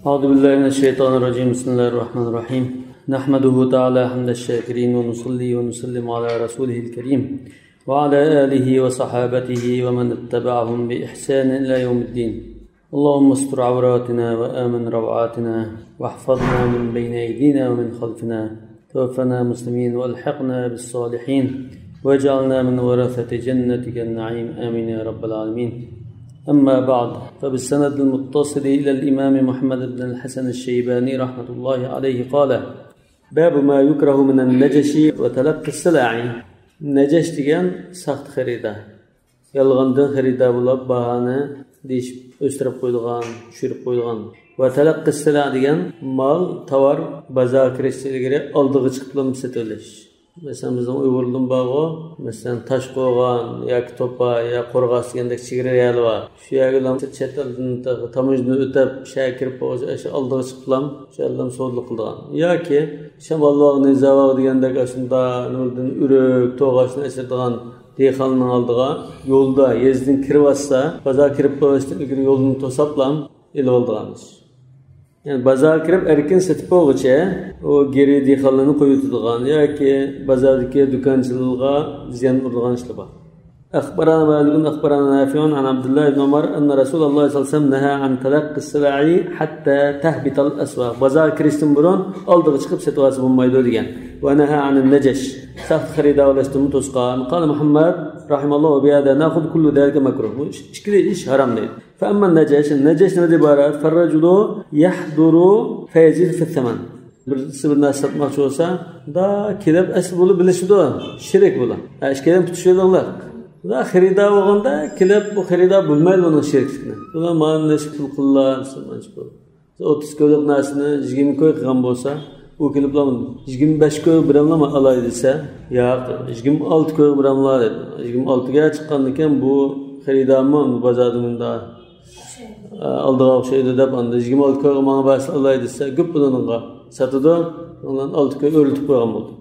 أعوذ بالله من الشيطان الرجيم. بسم الله الرحمن الرحيم. نحمده تعالى حمد الشاكرين ونصلي ونسلم على رسوله الكريم وعلى آله وصحابته ومن اتبعهم بإحسان إلى يوم الدين. اللهم استر عوراتنا وآمن روعاتنا واحفظنا من بين أيدينا ومن خلفنا، توفنا مسلمين والحقنا بالصالحين واجعلنا من ورثة جنتك النعيم، آمين يا رب العالمين. أما بعد، فبالسند المتصل إلى الإمام محمد بن الحسن الشيباني رحمة الله عليه قال: باب ما يكره من النجش وتلقي السلع. Najash degan saxt xarida, yolg'ondan xarida bo'lib bahoni deyishib o'stirib qo'ydigan, tushirib qo'ydigan. Va talaqqi sila degan mol, tovar bozorga kirishdan ilgari oldiga chiqib sotilish. Masalan, bizning Uyg'urdan bog'i, masalan, Toshqo'rg'on yoki To'pa yo Qo'rg'os degandek chegara yerlar bor. Shu yerga chet eldan tamojni o'tab, shu yerga kirib shu oldiga chiqib shu yerdan savdo qildigan. Yoki Shamolloq, Nizavoq degandek shunda nimadan uruk, to'g'ashni achirdigan dehqonning oldiga yo'lda yezdan kirib olsa, bozorga kirib bo'lishdan ilgari yo'lni to'sablam elib oldigan ish. Yani bozorga kirib erkin sotib olg'uchi u geri dehqonlarni qo'yib yoki bozordagi do'konchilarga ziyon urdigan ishlar bor. أخبرنا مالك أخبرنا نافع عن عبد الله بن عمر أن رسول الله صلى الله عليه وسلم نهى عن تلقي السلع حتى تهبط الأسواق. Bozorga kirishdan burun oldiga chiqib sotib olsa bo'lmaydi degan. ونهى عن النجش saxt xarida olishdan to'sqan. قال محمد رحمه الله وبهذا نأخذ كل ذلك مكروه. Ikkili ish harom deydi. فأما النجش، النجش nima iborat? فالرجل يحضر فيزيد في الثمن. Birisi bir narsa sotmoqchi bo'lsa, da kelib asl bo'lib bilishidi, sherik bo'ladi. Ishkadan tutishadilar. Da xarida bo'lganda kelib bu xarida bilmaydi uning sherikligini. Ular mana necha pul qildilar, mancha pul. 30 ko'ylik narsani 20 ko'y qilgan bo'lsa, u kelib 25 ko'y biramlama olay desa, yo'q, 26 ko'y biramlar dedi. 26 ga chiqqandan keyin bu xaridormi bozorda bunda oldiga o'xshaydi deb anda 26 ko'y manga bas olay desa, ko'p buningga sotadi, undan 6 ko'y o'riltib qo'ygan bo'ldi.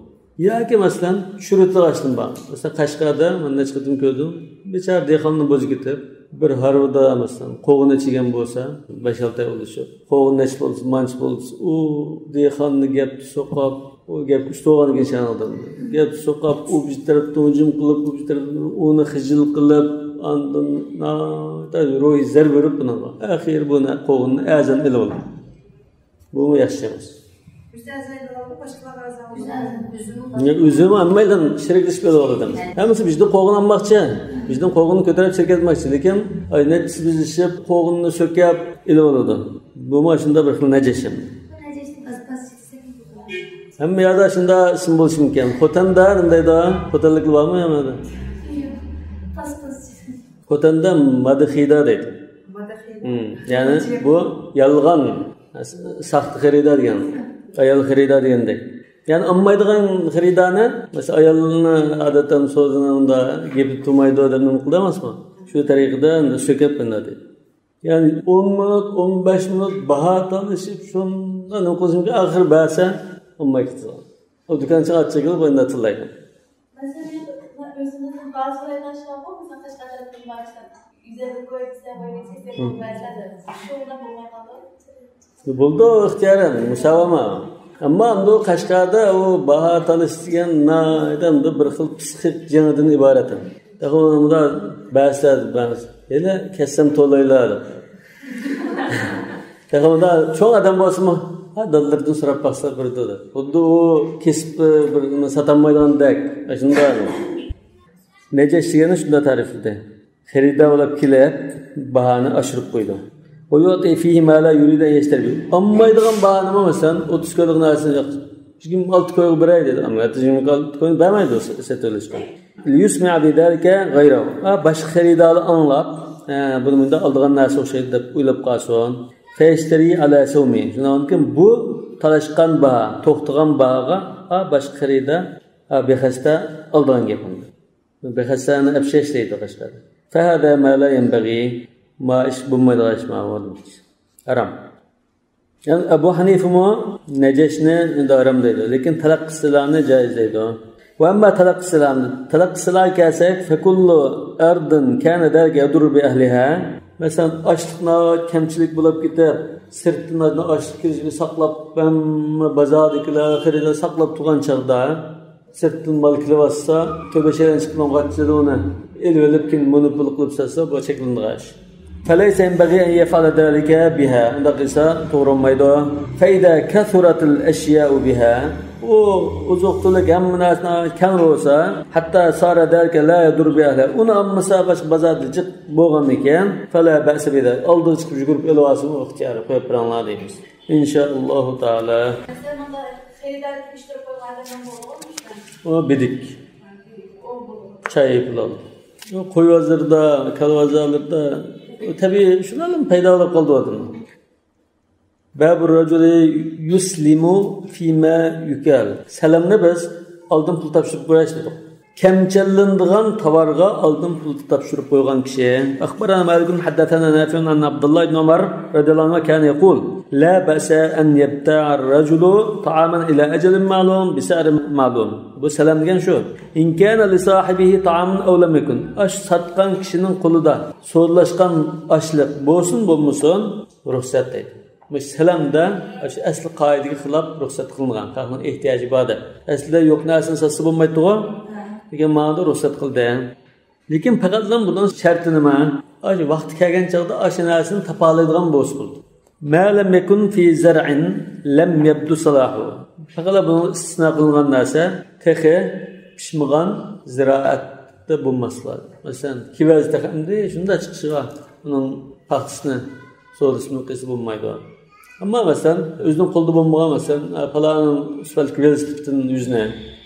Yoki masalan tushirib bor. Masalan, Qashqarda men necha qatim ko'rdim, bechora dehqonni bo'zi ketib, bir harvada masalan qo'g'ini ichgan bo'lsa, 5-6 oy o'lishib, qo'g'ini necha bo'lsa, manch bo'lsa, u dehqonni gapni so'qab, u gap uch to'g'aniga ishonadi. Gap so'qab, u bir tarafdan hujum qilib, u bir tarafdan uni xijil qilib, ondan ro'y zarb berib bunaqa. Axir buni qo'g'ini azan ilib oladi. Bu yaxshi emas. O'zimi hammadan sheriklashib oladi. Hammasi bizning qo'g'ini olmoqchi, bizning qo'g'ini ko'tarib cherkatmoqchi, lekin nechisi bizishib qo'g'ini so'kab ilib oladi. Bu shunda bir xil najash. Hamma yerda shunda ism bo'lishi mumkin. Xotanda nima Xotanliklar bormi hamada? Xotanda madhida deydi. Ya'ni bu yolg'on, saxt xarida degan, ayol xarida degandek. Ya'ni olmaydigan xaridorni, masalan, ayolni odatdan so'zini unda gapirib turmaydi deb nima qildi emasmi? Shu tariqada so'kab bunday deydi. Ya'ni 10 minut, 15 minut baho tanishib, shunda nima qilish mumkin? Oxir ba'sa olmay ketadi. O do'konchi ochib kelib bunday tillaydi. Masalan, o'zimizning ba'zilardan shunaqa, masalan, Qashqadaryodan ba'zilar 150 ko'y desa, 80 ba'zilar shundan bo'lmay qoldi. Bo'ldi, ixtiyoran, musavama. Ammo endi Qashqarda u baho talish degan endi bir xil psixik jangidan iborat. Unda ba'zilar hali kessam to'laylar. Unda cho'ng odam bo'lsinmi? Ha, dollardan so'rab boqsa bir dedi. Xuddi u kesib bir sotolmaydigandek. Shunda najash degani shunda ta'rifladi. Xarida bo'lib kelib bahoni oshirib qo'ydi. ويعطي فيه ما لا يريد أن يشتري. Olmaydigan bahoni masalan 30 ko'ylik narsani 26 ko'y beray dedi. Ammo 26 ko'y bermaydi sotilishga. Yusma bidalika g'ayrahu. Boshqa xaridorni anglab, buni bunda oldigan narsa o'xshaydi deb o'ylab qolsin. Fayashtari ala sawmi. Shundan keyin bu talashgan baho, to'xtagan bahoga boshqa xaridor bexasta oldigan gap. Bexastani abshash deydi Qashqarda. Fahada ma la yanbaghi. Ma ish bo'lmaydigan ish harom. Yani Abu Hanifa najashni harom deydi, lekin talaqqi joiz deydi. Va amma talaqqi kelsak, fakullu ardin kana dalika yadur bi ahliha. Masalan, ochliqni kamchilik bo'lib ketib, Sirtdan oshliq kirishini saqlab, hamma bozordagilar xaridor saqlab turgan chog'da sirtdan mol kirivyotsa, tövbe şeyden chiqib qochadi uni. Elib olib keyin monopol qilib satsa, bu cheklanadigan ish. فليس ينبغي أن يفعل ذلك بها عند قصة تورم فإذا كثرت الأشياء بها وزوقتلك هم ناسنا كان روسا حتى صار ذلك لا يضر بأهلها ون أمسا باش بازار جق بوغان ekan فلا بأس بذلك oldiga chiqib yugurib elib olsin ixtiyori qo'yib beringlar deymiz inshaallohu taolo. O bidik chay pul qo'y bozorida kal bozorlarda tabiiy shulardan paydo bo'lib qoldi odam. Babur rajuli yuslimu fima yukal. Salamni biz oldin pul topshirib qo'yash dedik. Kamchallanadigan tovarga oldin pul topshirib qo'ygan kishi. Akhbarana Malik haddathana Nafi' an Abdullah ibn Umar radhiyallohu anhu kana yaqul la ba'sa an yabta'a ar-rajulu ta'aman ila ajalin ma'lum bi sa'rin ma'lum. Bu salam degan shu. In kana li sahibihi ta'amun aw lam yakun. Ash sotgan kishining qo'lida so'rlashgan oshliq bo'lsin bo'lmasin ruxsat deydi. Bu salamda asli qoidaga xilof ruxsat qilingan. Xalqning ehtiyoji bor deb. Aslida yo'q narsani sotsa bo'lmaydi-ku. Degan ma'noda ruxsat qildi. Lekin faqatlan bunun sharti nima? Ash vaqti kelgan chog'da ash narsani topa oladigan bo'lsa bo'ldi. Ma lam yakun fi zar'in lam yabdu salahu. Faqat bunu istisno qilingan narsa texi pishmagan ziroatda bo'lmasligi. Masalan, kivaz texamdi shunda chiqishiga uning paxtasini so'rishni qilsa bo'lmaydi. Ammo masalan, o'zining qo'lida bo'lmagan masalan, falon usfalk velosipedning yuzini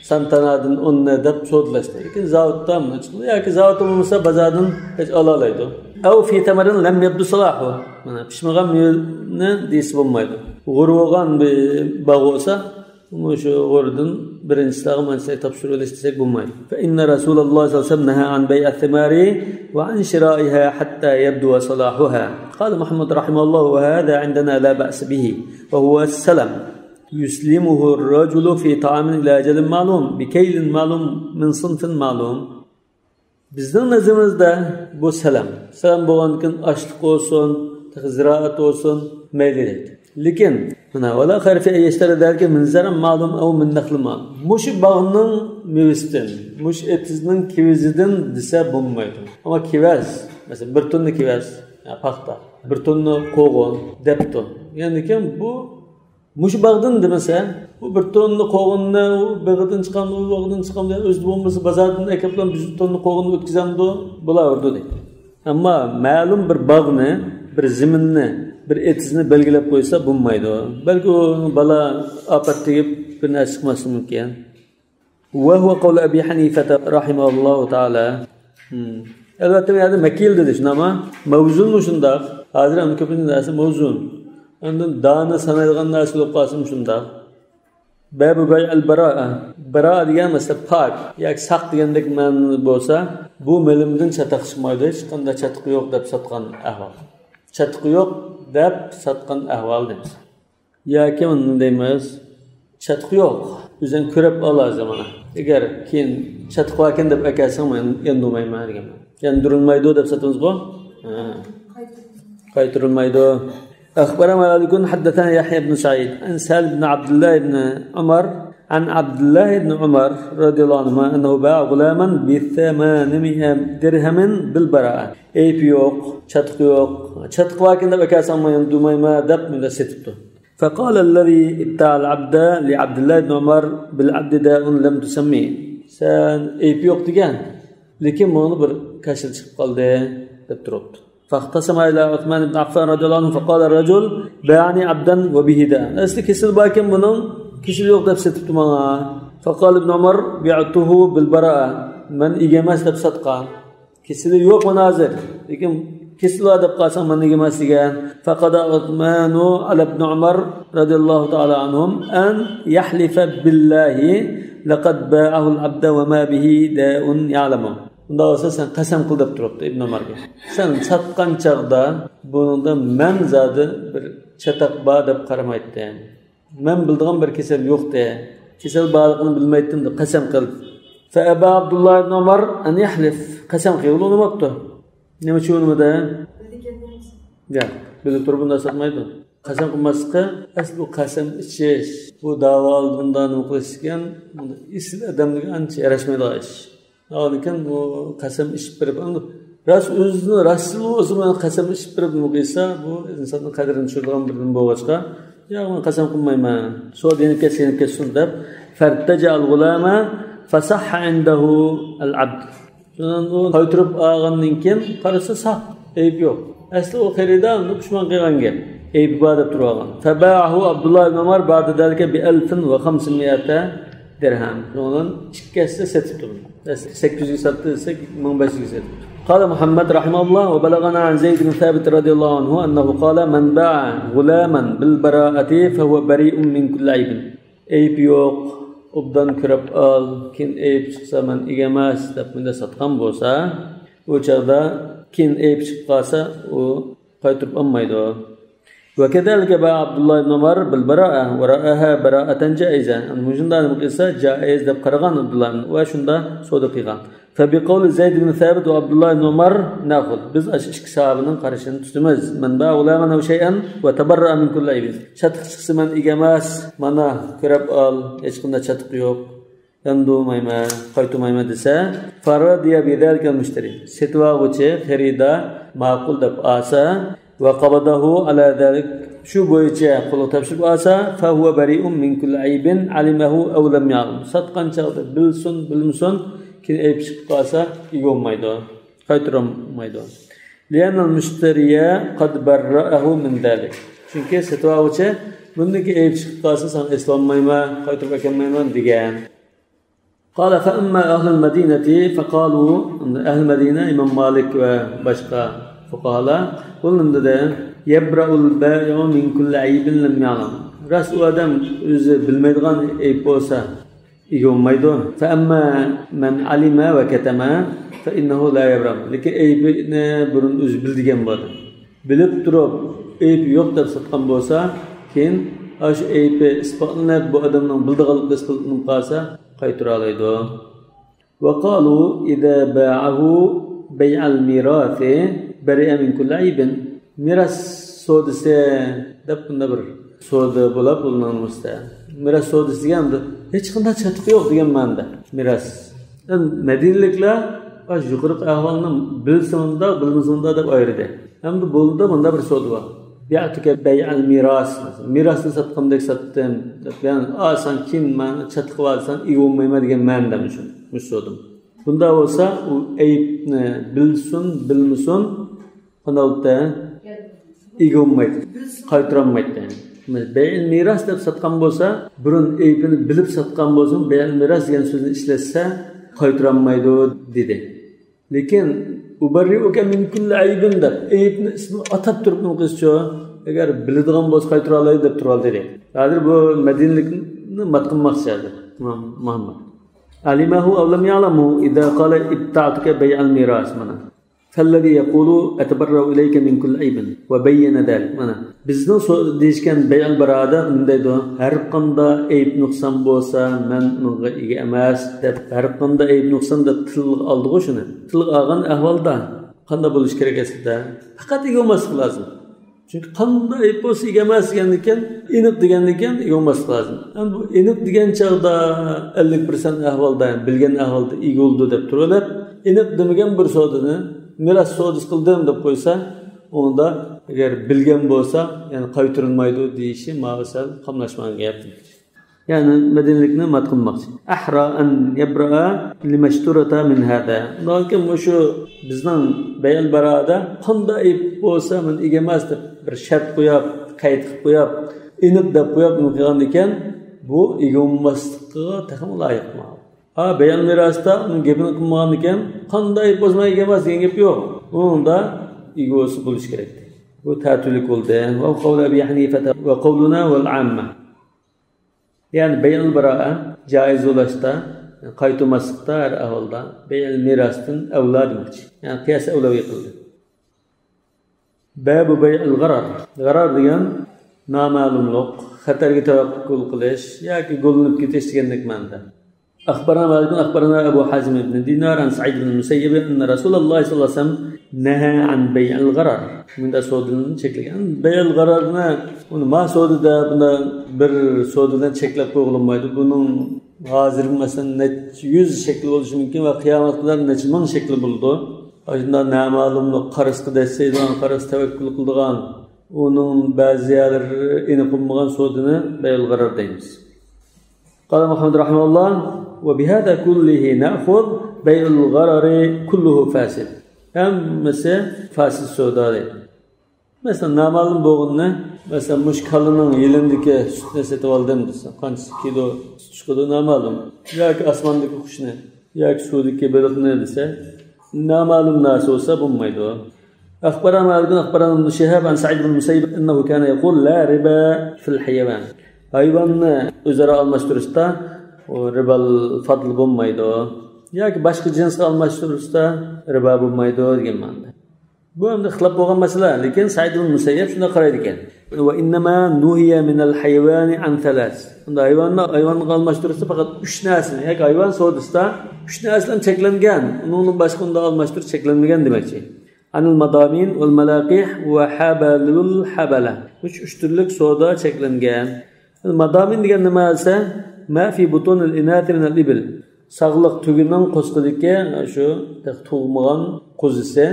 Santanadan onni deb so'rlashdi. Lekin zavoddan chiqdi yoki zavod bo'lmasa bozordan hech ola olmaydi. Aw fi tamarin lam yabdu salahu. Mana pishmagan mevani deysi bo'lmaydi. G'urg'an bir bog' bo'lsa, shu g'urdan birinchisi mansa topshirib olish desak bo'lmaydi. Fa inna Rasululloh sollallohu alayhi vasallam naha an bay'i thimari va an shira'iha hatta yabdu salahuha. Qala Muhammad rahimahulloh va hada indana la ba's bihi va huwa as-salam. يسلمه الرجل في طعام إلى أجل معلوم بكيل معلوم من صنف معلوم. Bizning nazarimizda bu salam. Salam bo'lgandan oshliq olsun, ziroat olsun, mayli deydi. Lekin mana wala khayr fi yashtari zalika min zaram ma'lum aw min nakhl ma'lum. Mushu bog'ning mevasidan, mush etizning kevizidan desa bo'lmaydi. Ammo kevaz, masalan, 1 tonna kevaz, paxta, 1 tonna qo'g'on debdi. Ya'ni bu mush bag'dan demasa, bu 1 tonna qo'g'onni u bog'dan chiqqan, u bog'dan chiqqan degan o'zi bo'lmasa bozordan akaplan 1 tonna qo'g'onni o'tkazamdi, bo'laverdi deydi. Ammo ma'lum bir bog'ni, bir zaminni, bir etizni belgilab qo'ysa bo'lmaydi. Balki u balo ofat tegib bir narsa chiqmasligi mumkin. Va huwa qawlu Abi Hanifa rahimahullohu taala. Albatta bu yerda makil dedi shunami? Mavzunmi shundoq? Hozir ham ko'pincha narsa mavzun. Ondan dona sanaydigan narsa bo'lib qolsin shundoq. Babu bay'al baraa. Baraa degan masalan pak yoki saq degandek ma'no bo'lsa, bu milimdan chataq chiqmaydi, hech qanday chatiq yo'q deb sotgan ahvol. Chatiq yo'q deb sotgan ahvol deymiz. Yoki uni deymiz, chatiq yo'q, o'zing ko'rib olasiz mana. Agar keyin chatiq bor ekan deb akasang, men yandirmayman degan. Yandirilmaydi deb sotamiz-ku. Qaytarilmaydi. أخبرنا مالك حدثنا يحيى بن سعيد عن سالم بن عبد الله بن عمر عن عبد الله بن عمر رضي الله عنهما أنه باع غلاما ب800 درهم بالبراءة. Eyp yo'q, chatiq yo'q. Chatiq bor ekan deb akasam yandirmayman deb bunda setibdi. فقال الذي ابتاع العبد لعبد الله بن عمر بالعبد داء لم تسمي. Sen eyp yo'q degan, lekin buni bir kashil chiqib qoldi deb turibdi. فاختصم إلى عثمان بن عفان رضي الله عنه فقال الرجل باعني عبدا وبه داء. Asli kesil bor ekan buning, kesil yo'q deb setibdi menga. فقال ابن عمر بعته بالبراءة. Men ega emas deb sotgan. Kesili yo'q mana hozir, lekin kesil bor deb qolsam men ega emas degan. فقد عثمان على ابن عمر رضي الله تعالى عنهم أن يحلف بالله لقد باعه العبد وما به داء يعلمه. Unda olsa sen qasam qil deb turibdi Ibn Umarga. Sen sotgan chog'da buningda men zodi bir chataq bor deb qaramaydi. Men bildigan bir kasal yo'qdi. Kasal borligini bilmaydim deb qasam qil. Fa Aba Abdullah ibn Umar an yahlif. Qasam qilib unimabdi. Nima uchun unimadi? Yo'q, bilib turib bunda sotmaydi. Qasam qilmaslikqa asli bu qasam ichish, bu da'vo bundan nima qilish degan esil odamga ancha yarashmaydigan ish. Lekin bu qasam ichib berib, rost o'zini rostchil bo'lsa, man qasam ichib berib nima qilsa, bu insonning qadrini tushiradigan bir nima bo'lg'achqa, yo'q, man qasam qilmayman, shu yenib ketsin, yenib ketsin deb fartajal g'ulama fasahha indahu al-abd. Shundan u qaytirib olgandan keyin qarasa sah, ayb yo'q. Asli u xaridor uni pushmon qilgan gap. Ayb bor deb turib olgan. Fabahu Abdulloh ibn Umar ba'da zalika bi 1500 dirham. Shundan ikkisi sotibdi. 800 ga sotdi desa 1500 ga sotibdi. قال محمد رحمه الله وبلغنا عن زيد بن ثابت رضي الله عنه أنه قال من باع غلاما بالبراءة فهو بريء من كل عيب. Ayb yo'q, obdan ko'rib ol, keyin ayb chiqsa man ega emas deb bunda sotgan bo'lsa, u chog'da keyin ayb chiqib qolsa u qaytirib olmaydi. وكذلك باع عبد الله بن عمر بالبراءة ورآها براءة جائزة. Shunda nima qilsa jaiz deb qaragan Abdulloh va shunda savdo qilgan. فبقول زيد بن ثابت وعبد الله بن عمر ناخذ. Biz ikki sahobaning qarashini tutamiz. من باع غلاما أو شيئا وتبرأ من كل عيب. Chatiq chiqsa man ega emas, mana ko'rib ol, hech qanday chatiq yo'q, yandurmayman, qaytmayman desa, faradiya bidalika mushtari. Setib olg'uchi xarida ma'qul deb olsa va qabadahu ala zalik, shu bo'yicha qo'lga topshirib olsa, fa huwa bari'un min kulli aybin alimahu aw lam ya'lam. Sotgan chog'da bilsin, bilmasin, keyin ayb chiqib qolsa ega bo'lmaydi, qaytarolmaydi. Lianna al-mushtariya qad barra'ahu min zalik. Chunki sotib oluvchi bundaki ayb chiqib qolsa san eslolmayman, qaytarib akelmayman degan. قال فأما أهل المدينة فقالوا أهل المدينة إمام مالك va boshqa fuqarolar bunday dedi: yabra'ul bai'u min kulli aybin lam ya'lam. Rost u odam o'zi bilmaydigan ayb bo'lsa ega bo'lmaydi. Fa amma man alima va katama fa innahu la yabra. Lekin aybini burun o'zi bildigan bo'ladi. Bilib turib ayb yo'q deb sotgan bo'lsa, keyin shu aybi isbotlanib bu odamning bildiganligi isbotlanib qolsa qaytara oladi. Va qalu idza ba'ahu bay'al mirasi bari'a min kulli aybin. Miras sodisi deb bunda bir savdo bo'lib ulanmoqda. Miras savdosi deganda hech qanday chatiq yo'q degan ma'noda. Miras. Madinaliklar yuqori ahvolni bilsa unda, bilmasa unda deb ayirdi. Hamda bo'ldi bunda bir savdo bor. Bi'atuka bay'al miras. Mirosni sotgandek sotdim deb, ya'ni san kim meni chatiq olsan ega bo'lmayman degan ma'noda shu savdo. Bunda bo'lsa u aybni bilsin, bilmasin, qanday ega bo'lmaydi, qaytarolmaydi. Bay'il miras deb sotgan bo'lsa, burun aybini bilib sotgan bo'lsin, bay'il miras degan so'zni ishlatsa qaytarolmaydi dedi. Lekin ubarriuka min kulli aybin deb aybni ismini atab turib nima qilsa, agar biladigan bo'lsa qaytara oladi deb turadi dedi. Hozir bu madinalikni mat qilmoqchi hozir Muhammad. Alimahu aw lam ya'lamu idza qala ibta'tuka bay'al miras mana. فالذي يقول أتبرأ إليك من كل عيب وبين ذلك. Mana bizning deyishgan bay'al barada bunday deydi: har qanday ayb nuqson bo'lsa men unga ega emas deb, har qanday ayb nuqson deb tilga oldi-ku shuni. Tilga olgan ahvolda qanday bo'lish kerak aslida? Faqat ega bo'lmaslik lozim. Chunki qanday ayb bo'lsa ega emas degandan keyin, aniq degandan keyin ega bo'lmaslik lozim. Endi bu aniq degan chog'da 50% ahvolda, bilgan ahvolda ega bo'ldi deb turib, aniq demagan bir savdoni miras savdosi qildim deb qo'ysa, unda agar bilgan bo'lsa, ya'ni qaytarilmaydi deyishi ma'sal qamlashmagan gap. Ya'ni madinalikni mat qilmoqchi. Ahra an yabra limashturata min hada. Lekin shu bizning bay'al barada qanday ayb bo'lsa men ega emas deb bir shart qo'yib, qayd qilib qo'yib, aniq deb qo'yib nima qilgan ekan, bu ega bo'lmaslikka taxmin loyiq. Ha, bay'al mirosda uning gapini qilmagan ekan, qanday bo'lsa ega emas degan gap yo'q. Unda egosi bo'lish kerak. Bu ta'tillik bo'ldi. Va qavl Abi Hanifa va qavluna val amma. Ya'ni bay'al baraa joiz bo'lishda, qaytmaslikda har ahvolda bay'al mirosdan avla demoqchi. Ya'ni qiyos avlaviy qildi. Babu bay'al g'arar. G'arar degan noma'lumlik, xatarga tavakkul qilish yoki go'linib ketish degandek ma'noda. أخبرنا مالك أخبرنا أبو حازم بن دينار عن سعيد بن المسيب أن رسول الله صلى الله عليه وسلم نهى عن بيع الغرر. Bunda sodini cheklagan. Bay'il g'ararni uni ma sodida bunda bir sodadan cheklab qo'yilmaydi. Buning hozir masalan necha yuz shakli bo'lishi mumkin va qiyomat qadar necha ming shakli bo'ldi. Shunda noma'lumni qarasqa desaydigan, qaras tavakkul qildigan, uning ba'zi yerlari aniq bo'lmagan sodini bay'il g'arar deymiz. قال محمد رحمه الله وبهذا كله نأخذ بيع الغرر كله فاسد. Hammasi fasid savdo deydi. Masalan, noma'lum bo'g'inni, masalan, mush kalaning yilindagi sutni sotib oldim desa, qancha kilo sut chiqadi noma'lum. Yoki osmondagi qushni, yoki suvdagi baliqni desa, noma'lum narsa bo'lsa bo'lmaydi. أخبرنا مالك أخبرنا ابن شهاب عن سعيد بن المسيب أنه كان يقول لا ربا في الحيوان. Hayvonni o'zaro almashtirishda ribal fadl bo'lmaydi yoki boshqa jinsga almashtirishda riba bo'lmaydi degan ma'noda. Bu endi ixtilof bo'lgan masala, lekin Said ibn Musayyab shunday qaraydi ekan. Va innama nuhiya minal hayvani an thalas. Unda hayvonni hayvonga almashtirishda faqat 3 narsani, yoki hayvon savdosida 3 narsadan cheklangan, undan boshqa unda almashtirish cheklanmagan demakchi. Anil madamin val malaqih va habalul habala. Uch turlik savdo cheklangan. Madamin degan nima esa ma fi butunil inati min al-ibil. Sog'liq tugining qo'sqidagi shu tug'magan qo'zisi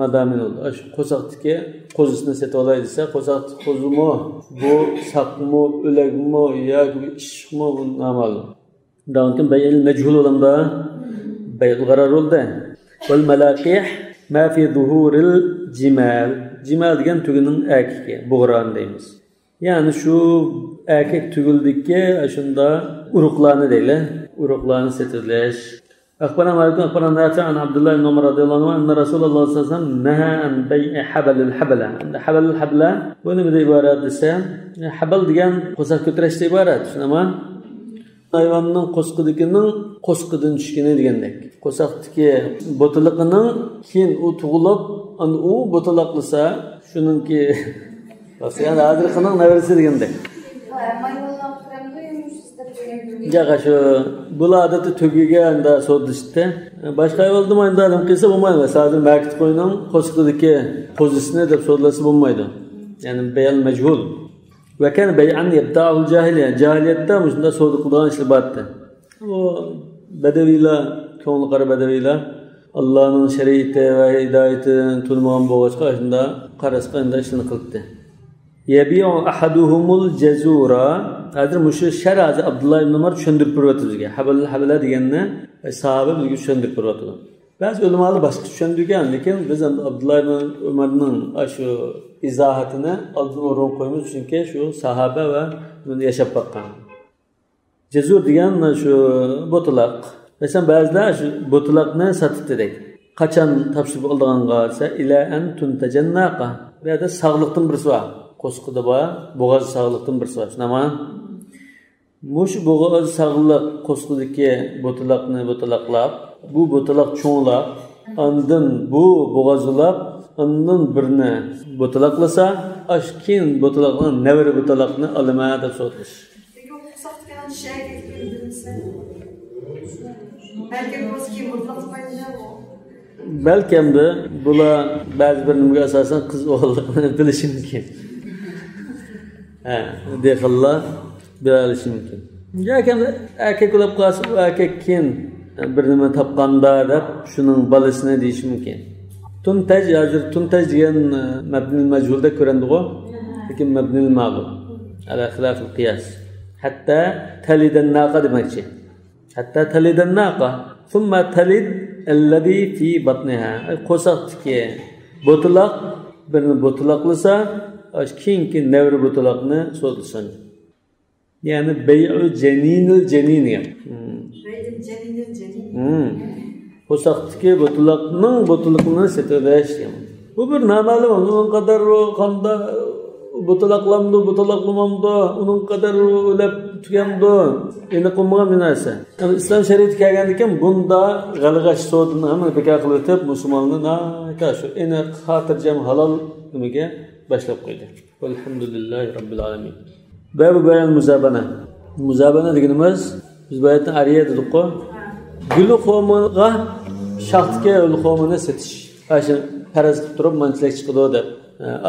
madamin bo'ldi. Shu qo'saqdagi qo'zisini sotib olay desa, qo'saq qo'zimi, bu saqmi, o'lakmi yoki ishiqmi, bu noma'lum. Undan keyin bay'il majhul bo'lamda bay'il g'arar bo'ldi. Val malaqih ma fi zuhuril jimal. Jimal degan tugining erkagi, bo'g'ron deymiz. Ya'ni shu erkak tugildikki shunda urug'larni deyli, urug'larni setilish. أخبرنا مالك أخبرنا نافع عن عبد الله بن عمر رضي الله عنه أن رسول الله صلى الله عليه وسلم نهى عن بيع حبل الحبلة. حبل الحبلة bu nima iborat desa, habal degan qo'saq ko'tarishda iborat. Shunami? Hayvonning qo'sqidikining qo'sqidan tushgani degandek. Qo'saqdiki bo'tiliqining keyin u tug'ilib, u bo'tiliqlasa, shuningki yani hozirqining navarasi degandek. Jaqa shu bular odatda tugiga unda sotishdi. Boshqa hayvonda endi nima qilsa bo'lmaydi. Masalan, hozir makit qo'yning qo'sqidagi qo'zisini deb sodlasa bo'lmaydi. Ya'ni bay'al majhul. Va kana bay'an yabta'u jahiliya. Jahiliyatda shunda savdo qiladigan ishlar bor edi. U badaviylar, ko'ngli qora badaviylar Allohning shariati va hidoyatini tunmagan bo'lg'achqa shunda qarasqa endi ishini qildi. Yabi'u ahaduhumul jazura. Hozir mushu shar hozir Abdulloh ibn Umar tushundirib beryapti bizga. Habal habala deganni sahoba bizga tushundirib beryapti. Ba'zi ulamolar boshqa tushundirgan, lekin biz endi Abdulloh ibn Umarning shu izohatini oldin o'rin qo'yamiz, chunki shu sahoba va buni yashab boqqan. Jazur degan shu bo'tilaq. Masalan, ba'zilar shu bo'tilaqni sotibdi deydi. Qachon topshirib oldiganga desa, ila an tuntajannaqa. Bu yerda sog'liqdan birisi bor. Qo'sqida bor, bo'g'oz sog'liqdan birisi bor. Shunami? Mush bo'g'oz sog'liq qo'sqidagi bo'tilaqni bo'tilaqlab, bu bo'tilaq cho'nglab, andin bu bo'g'ozlab, andin birni bo'tilaqlasa, ash keyin bo'tilaqni navri bo'tilaqni olama deb so'rash. Balki endi bular ba'zi bir nimaga asosan qiz o'g'illikni bilishi mumkin. Ha, dehqonlar bila olishi mumkin. Yoki erkak bo'lib qolsa, u erkak keyin bir nima topganda deb shuning bolasini deyishi mumkin. Tuntaj hozir tuntaj degan mabnil majhulda ko'rindi-ku, lekin mabnil ma'lum. Ala xilafil qiyas. Hatta talidan naqa demakchi. Hatta talidan naqa, thumma talid alladhi fi batniha. Qo'saqdiki bo'tilaq birini bo'tilaqlasa, keyingi navri bo'tilaqni sotilsin. Ya'ni bay'u janinil janin. Bay'il janinil janin. Qo'saqdiki bo'tilaqning bo'tiliqini sotilish. Bu bir noma'lum, uning qadar qanda bo'tilaqlamdi, bo'tilaqlamamdi, uning qadar o'lab tugamdi, aniq bo'lmagan bir narsa. Yani islom shariati kelgandan keyin bunda g'alg'ash savdoni hamma bekor qilib o'tib, musulmonni shu aniq xotirjam halol nimaga boshlab qo'ydi. Alhamdulillahi robbil alamin. Babu bayan muzabana. Muzabana deganimiz biz boyatdan ariya dedik-ku. Guli qo'miga shaxtga guli qo'mini setish. Shu faraz qilib turib manchilik chiqadi deb.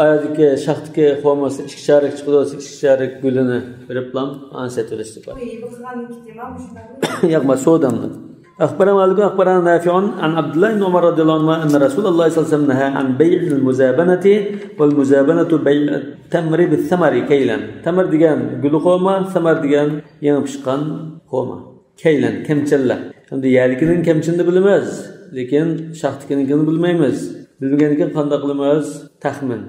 Ayadagi shaxtdagi xomasi 2 charak chiqadi, 2 charak gulini beriblam an satilishi bor. Yo'q, ma sodamni. أخبرنا مالك أخبرنا نافع عن عبد الله بن عمر رضي الله عنهما أن رسول الله صلى الله عليه وسلم نهى عن بيع المزابنة والمزابنة بيع التمر بالثمر كيلا. تمر degan guli xoma, samar degan yangi pishgan xoma. Keylan kamchilla. Endi yerlikining kamchini bilamiz, lekin shaxtnikinikini bilmaymiz. Bilmagandan qanday qilamiz? Taxmin.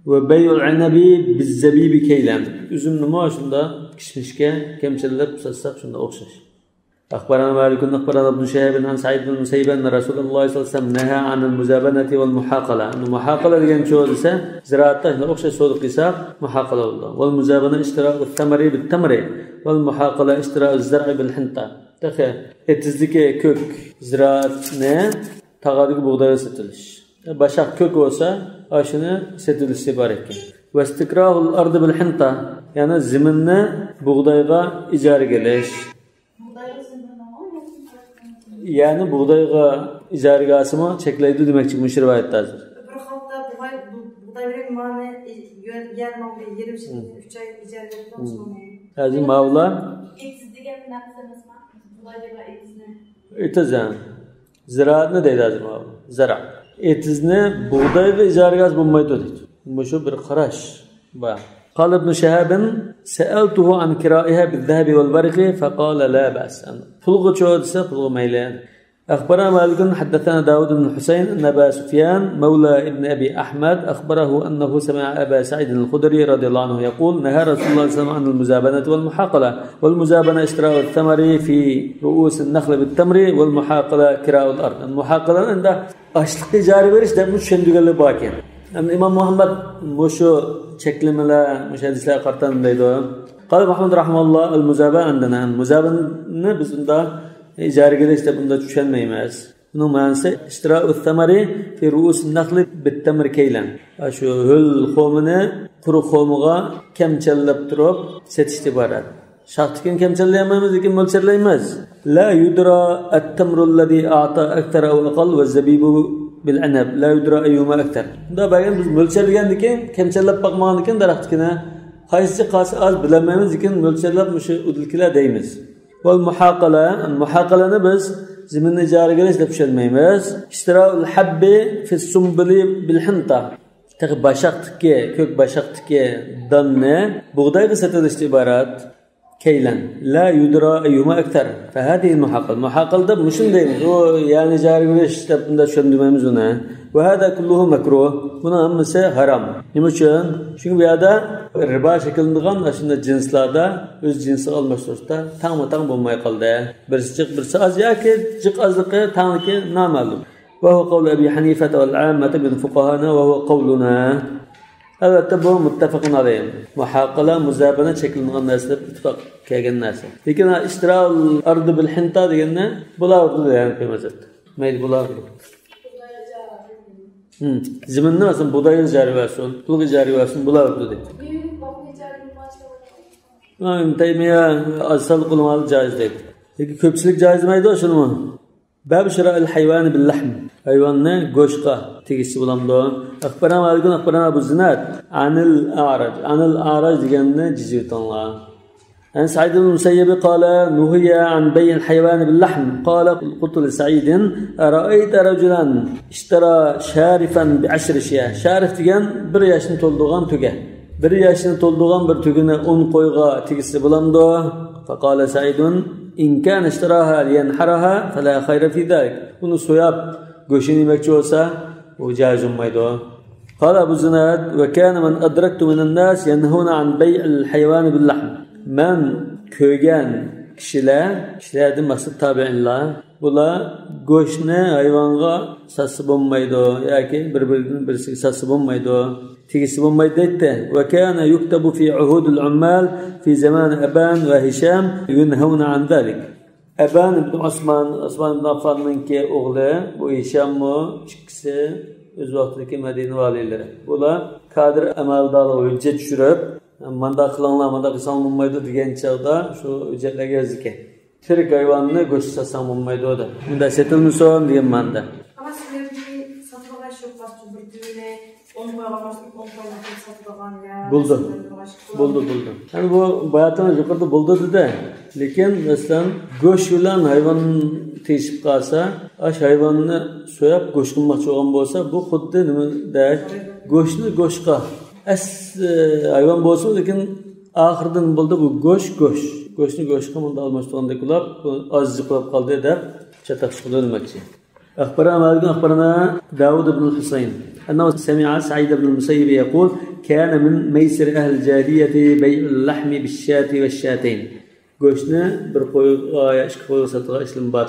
Va bay'ul inabi biz-zabibi keylan. Uzum nima shunda kishmishga kamchillab satsak shunda o'xshash. أخبرنا مالك أخبرنا ابن شهاب عن سعيد بن المسيب أن رسول الله صلى الله عليه وسلم نهى عن المزابنة والمحاقلة. المحاقلة degan shu desa, ziroatda shunday o'xshash savdo qilsa muhaqala bo'ladi. والمزابنة اشتراء الثمر بالتمر والمحاقلة اشتراء الزرع بالحنطة. Taxi etizdagi ko'k ziroatni tog'adagi bug'doyga satilish. Bashaq ko'k bo'lsa, shuni satilishi bor ekan. Va istikrahul ardi bil hinta, ya'ni zaminni bug'doyga ijaraga olish. Ya'ni bug'doyga ijaraga olsimi cheklaydi demakchi bu rivoyatda hozir. Bir xalqda bug'doy bilan mani yerni 3 oy ijaraga olamiz. Hozir mavla etiz degan narsa emasmi? Bug'doy degan etizni. Etiz, ziroatni deydi hozir mavla. Zara. Etizni bug'doyga ijaraga olsa bo'lmaydi deydi. Bu shu bir qarash bor. قال ابن شهاب سألته عن كرائها بالذهب والورق فقال لا بأس. pulga cho'dsa pulga mayli. أخبرنا مالك حدثنا داود بن الحسين أن أبا سفيان مولى ابن أبي أحمد أخبره أنه سمع أبا سعيد الخدري رضي الله عنه يقول نهى رسول الله صلى الله عليه وسلم عن المزابنة والمحاقلة والمزابنة اشتراء الثمر في رؤوس النخل بالتمر والمحاقلة كراء الأرض. المحاقلة عند ashliqqa ijara berish deb tushundiganlar bor ekan. Imom Muhammad mushu cheklamalar, mushu hadislarga qaratan deydi. قال محمد رحمه الله المزابنة عندنا المزابنة biz unda ijaraga berish deb unda tushunmaymiz. Buning ma'nosi ishtira'u thamari fi ru'us an-nakhli bit-tamr kaylan. Shu ho'l xomini quruq xomiga kamchallab turib satish iborat. Shaxtnikini kamchallayolmaymiz, lekin mo'ljallaymiz. La yudra at-tamru alladhi a'ta akthar aw aqall va zabibu bil-anab la yudra ayyuma akthar. Bunda bagan biz mo'ljallagandan keyin kamchallab boqmagandan keyin daraxtnikini qaysi qaysi oz bilolmaymiz, lekin mo'ljallab shu udilkilar deymiz. Val muhaqala, muhaqalani biz zaminni ijaraga olish deb tushunmaymiz. Ishtira'ul habbi fi sumbuli bil hinta. Tag'i bashaqtiki, ko'k bashaqtiki donni bug'doyga satilishdan iborat. Keylan la yudra ayyuma akthar. Fa hadihi muhaqal. Muhaqalda mushun deymiz. U ya'ni ijaraga olish deb bunda tushunmaymiz uni. Va hada kulluhu makruh. Buni hammasi harom. Nima uchun? Chunki bu yerda ribo shakllangan shunday jinslarda o'z jinsini almashtirishda tangma-tang bo'lmay qoldi. Birsi jiq, birsi oz yoki jiq ozligi tangniki noma'lum. Va huwa qawlu Abi Hanifa wal 'ammati min fuqahana va huwa qawluna. Albatta bu muttafaqun alayh. Muhaqala, muzabana cheklangan narsa deb ittifoq kelgan narsa. Lekin ishtira'ul ardi bil hinta deganni bular ya'ni qo'ymazdi. Mayli bular. Zaminni masalan bug'doyga ijara bersin, pulga ijara bersin, bular deydi. İbn Taymiya asal qilmali joiz deydi. Lekin ko'pchilik joiz demaydi shuni. Bab shira'il hayvani bil lahm. Hayvonni go'shtga tegishli bo'lamdi. Axbarana Malik axbarana Abu Zinad anil A'raj. Anil A'raj deganni jizvitonlar. عن سعيد بن المسيب قال نهي عن بيع الحيوان باللحم. قال قلت لسعيد أرأيت رجلا اشترى شارفا بعشر شياه. شارف degan bir yoshni to'ldirgan tuga. Bir yoshni to'ldirgan bir tugini 10 qo'yga tegishli bo'lamdi. فقال سعيد إن كان اشتراها لينحرها فلا خير في ذلك. Uni so'yab go'shtini yemoqchi bo'lsa, u joiz bo'lmaydi. قال أبو زناد وكان من أدركت من الناس ينهون عن بيع الحيوان باللحم. Men ko'rgan kishilar, kishilardan maqsad tabiinlar, bular go'shtni hayvonga satsa bo'lmaydi yoki bir-biridan birisiga satsa bo'lmaydi, tegishli bo'lmaydi deydi. Va kana yuktabu fi uhudil ummal fi zaman Aban va Hisham yunhauna an zalik. Aban ibn Osman, Osman ibn Affanninki o'g'li, bu Hishammi ikkisi o'z vaqtidagi Madina valiylari. Bular kadr amaldorligi hujjat tushirib, manda qilinglar, manda qilsang bo'lmaydi degan chog'da shu hujjatlarga yozgan. Tirik hayvonni go'sht satsang bo'lmaydi deb. Bunda setilmasin degan manda. Ama sürekli satın Buldu. Buldu. Yani bu bayatın yukarıda buldu dedi. Lekin mesela go'sht bilan hayvon tegishib qolsa, aş hayvonni so'yab go'sht qilmoqchi bo'lgan bo'lsa, bu xuddi nimadek go'shtni go'shtga as hayvon bo'lsin, lekin oxiridan bo'ldi bu go'sht. Go'shtni go'shtga bunda almashtirgandek bo'lib, ozchiq bo'lib qoldi deb chataq chiqdi demoqchi. أخبرنا مالك أخبرنا داود بن الحسين أنه سمع سعيد بن المسيب يقول كان من ميسر أهل الجاهلية بيع اللحم بالشاة والشاتين. Go'shtni bir qo'yga yo ikki qo'yga sotgan ishlim bor.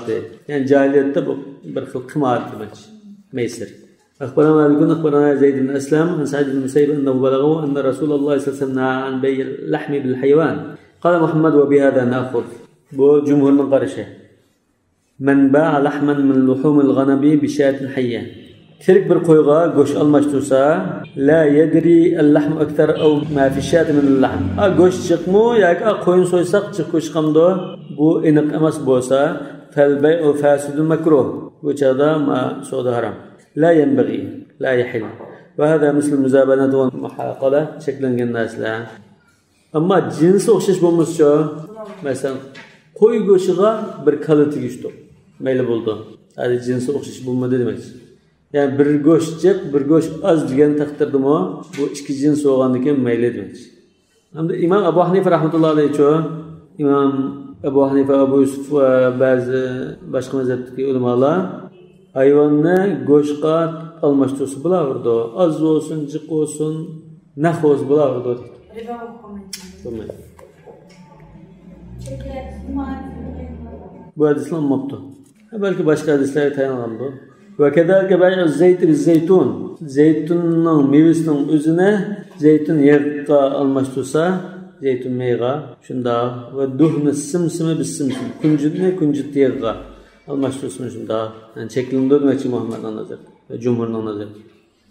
Yani cahiliyetde bu bir xil qimor demak. Meysir. أخبرنا مالك أخبرنا زيد بن أسلم عن سعيد بن المسيب أنه بلغه أن رسول الله صلى الله عليه وسلم نهى عن بيع اللحم بالحيوان. قال محمد وبهذا نأخذ. Bu cumhurun qarışı. من باع لحما من لحوم الغنم بشاة حية. Tirik bir qo'yga go'sht almashtirsa, la yadri al-lahm akthar aw ma fi shat min al-lahm. A go'sht chiqmi yoki qo'yni so'ysak chiq go'sht chiqamdi? Bu aniq emas bo'lsa, fal bay'u fasidun makruh. Bu chaqda ma savdo harom. La yanbaghi, la yahil. Va hada misl muzabanat va muhaqala cheklangan narsalar. Ammo jinsi o'xshash bo'lmasa, masalan, qo'y go'shiga bir kala tegishdi. Mayli bo'ldi. Hali jinsi o'xshash bo'lmadi demak. Yani bir go'sht jiq, bir go'sht oz degan taqdirdimi, bu ikki jins bo'lgandan keyin mayli demak. Hamda Imom Abu Hanifa rahmatullohi alayhi, Imom Abu Hanifa, Abu Yusuf va ba'zi boshqa mazhabdagi ulamolar hayvonni go'shtga almashtirsa bo'laverdi. Oz bo'lsin, jiq bo'lsin, naq bo'lsin bo'laverdi deydi. Riba bo'lmaydi. Bo'lmaydi. Bu hadislar olmabdi. Belki başka hadislere tayangan bu. Ve kedalike bey'u zeyti biz zeytun. Zeytunun meyvesinin özüne zeytun yağga almaştırsa, zeytun meyga şunda ve duhnu simsimi biz simsim. Kuncutni kuncut yağga almaştırsın şunda. Yani çekilindi demek ki Muhammed'in nazarı ve Cumhur'un nazarı.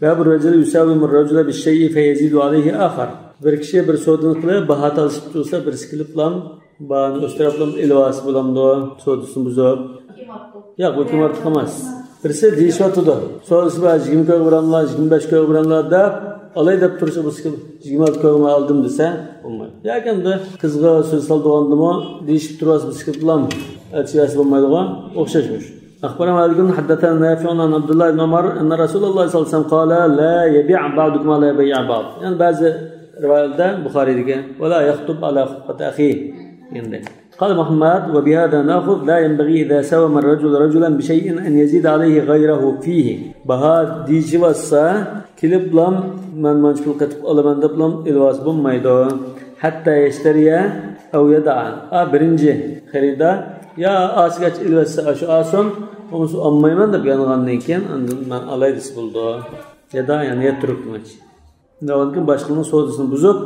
Ve bu racülü yusavimur racüle bir şeyi feyezidu aleyhi ahar. Bir kişiye bir sodunu kılıp baha talışıp dursa bir sikilip lan bağını östürüp lan ilvası bulamdı, sodusunu buzup. Yo'q, bu kim artıq emas. Birisi deyishyotidi. So'rasa bor 20 kilogrammlar, 25 kilogrammlar deb, olay deb tursa bu 26 kilogram oldim desa, bo'lmaydi. Yoki endi qizga so'z soldigandimi, deyishib turasiz, bu bilan aytishasi bo'lmaydigan o'xshashmish. أخبرنا مالك حدثنا نافع عن عبد الله بن عمر أن رسول الله صلى الله عليه وسلم قال لا يبيع بعضكم على بيع بعض. Yani bazı rivoyatda Buxoriyda ولا يخطب على خطبة أخيه. Yani قال محمد وبهذا نأخذ لا ينبغي إذا ساوم الرجل رجلا بشيء أن يزيد عليه غيره فيه. Baha deyishivasa kelib lam man manch pul qatib olaman deb lam ilvos bo'lmaydi. Hatta yashtariya aw yada'a. A birinchi xarida ya asgach ilvasa shu ason bo'lmasa olmayman deb yongandan keyin andan man olay desa bo'ldi. Ya da yani yaturib demak. Undan keyin boshqaning savdosini buzib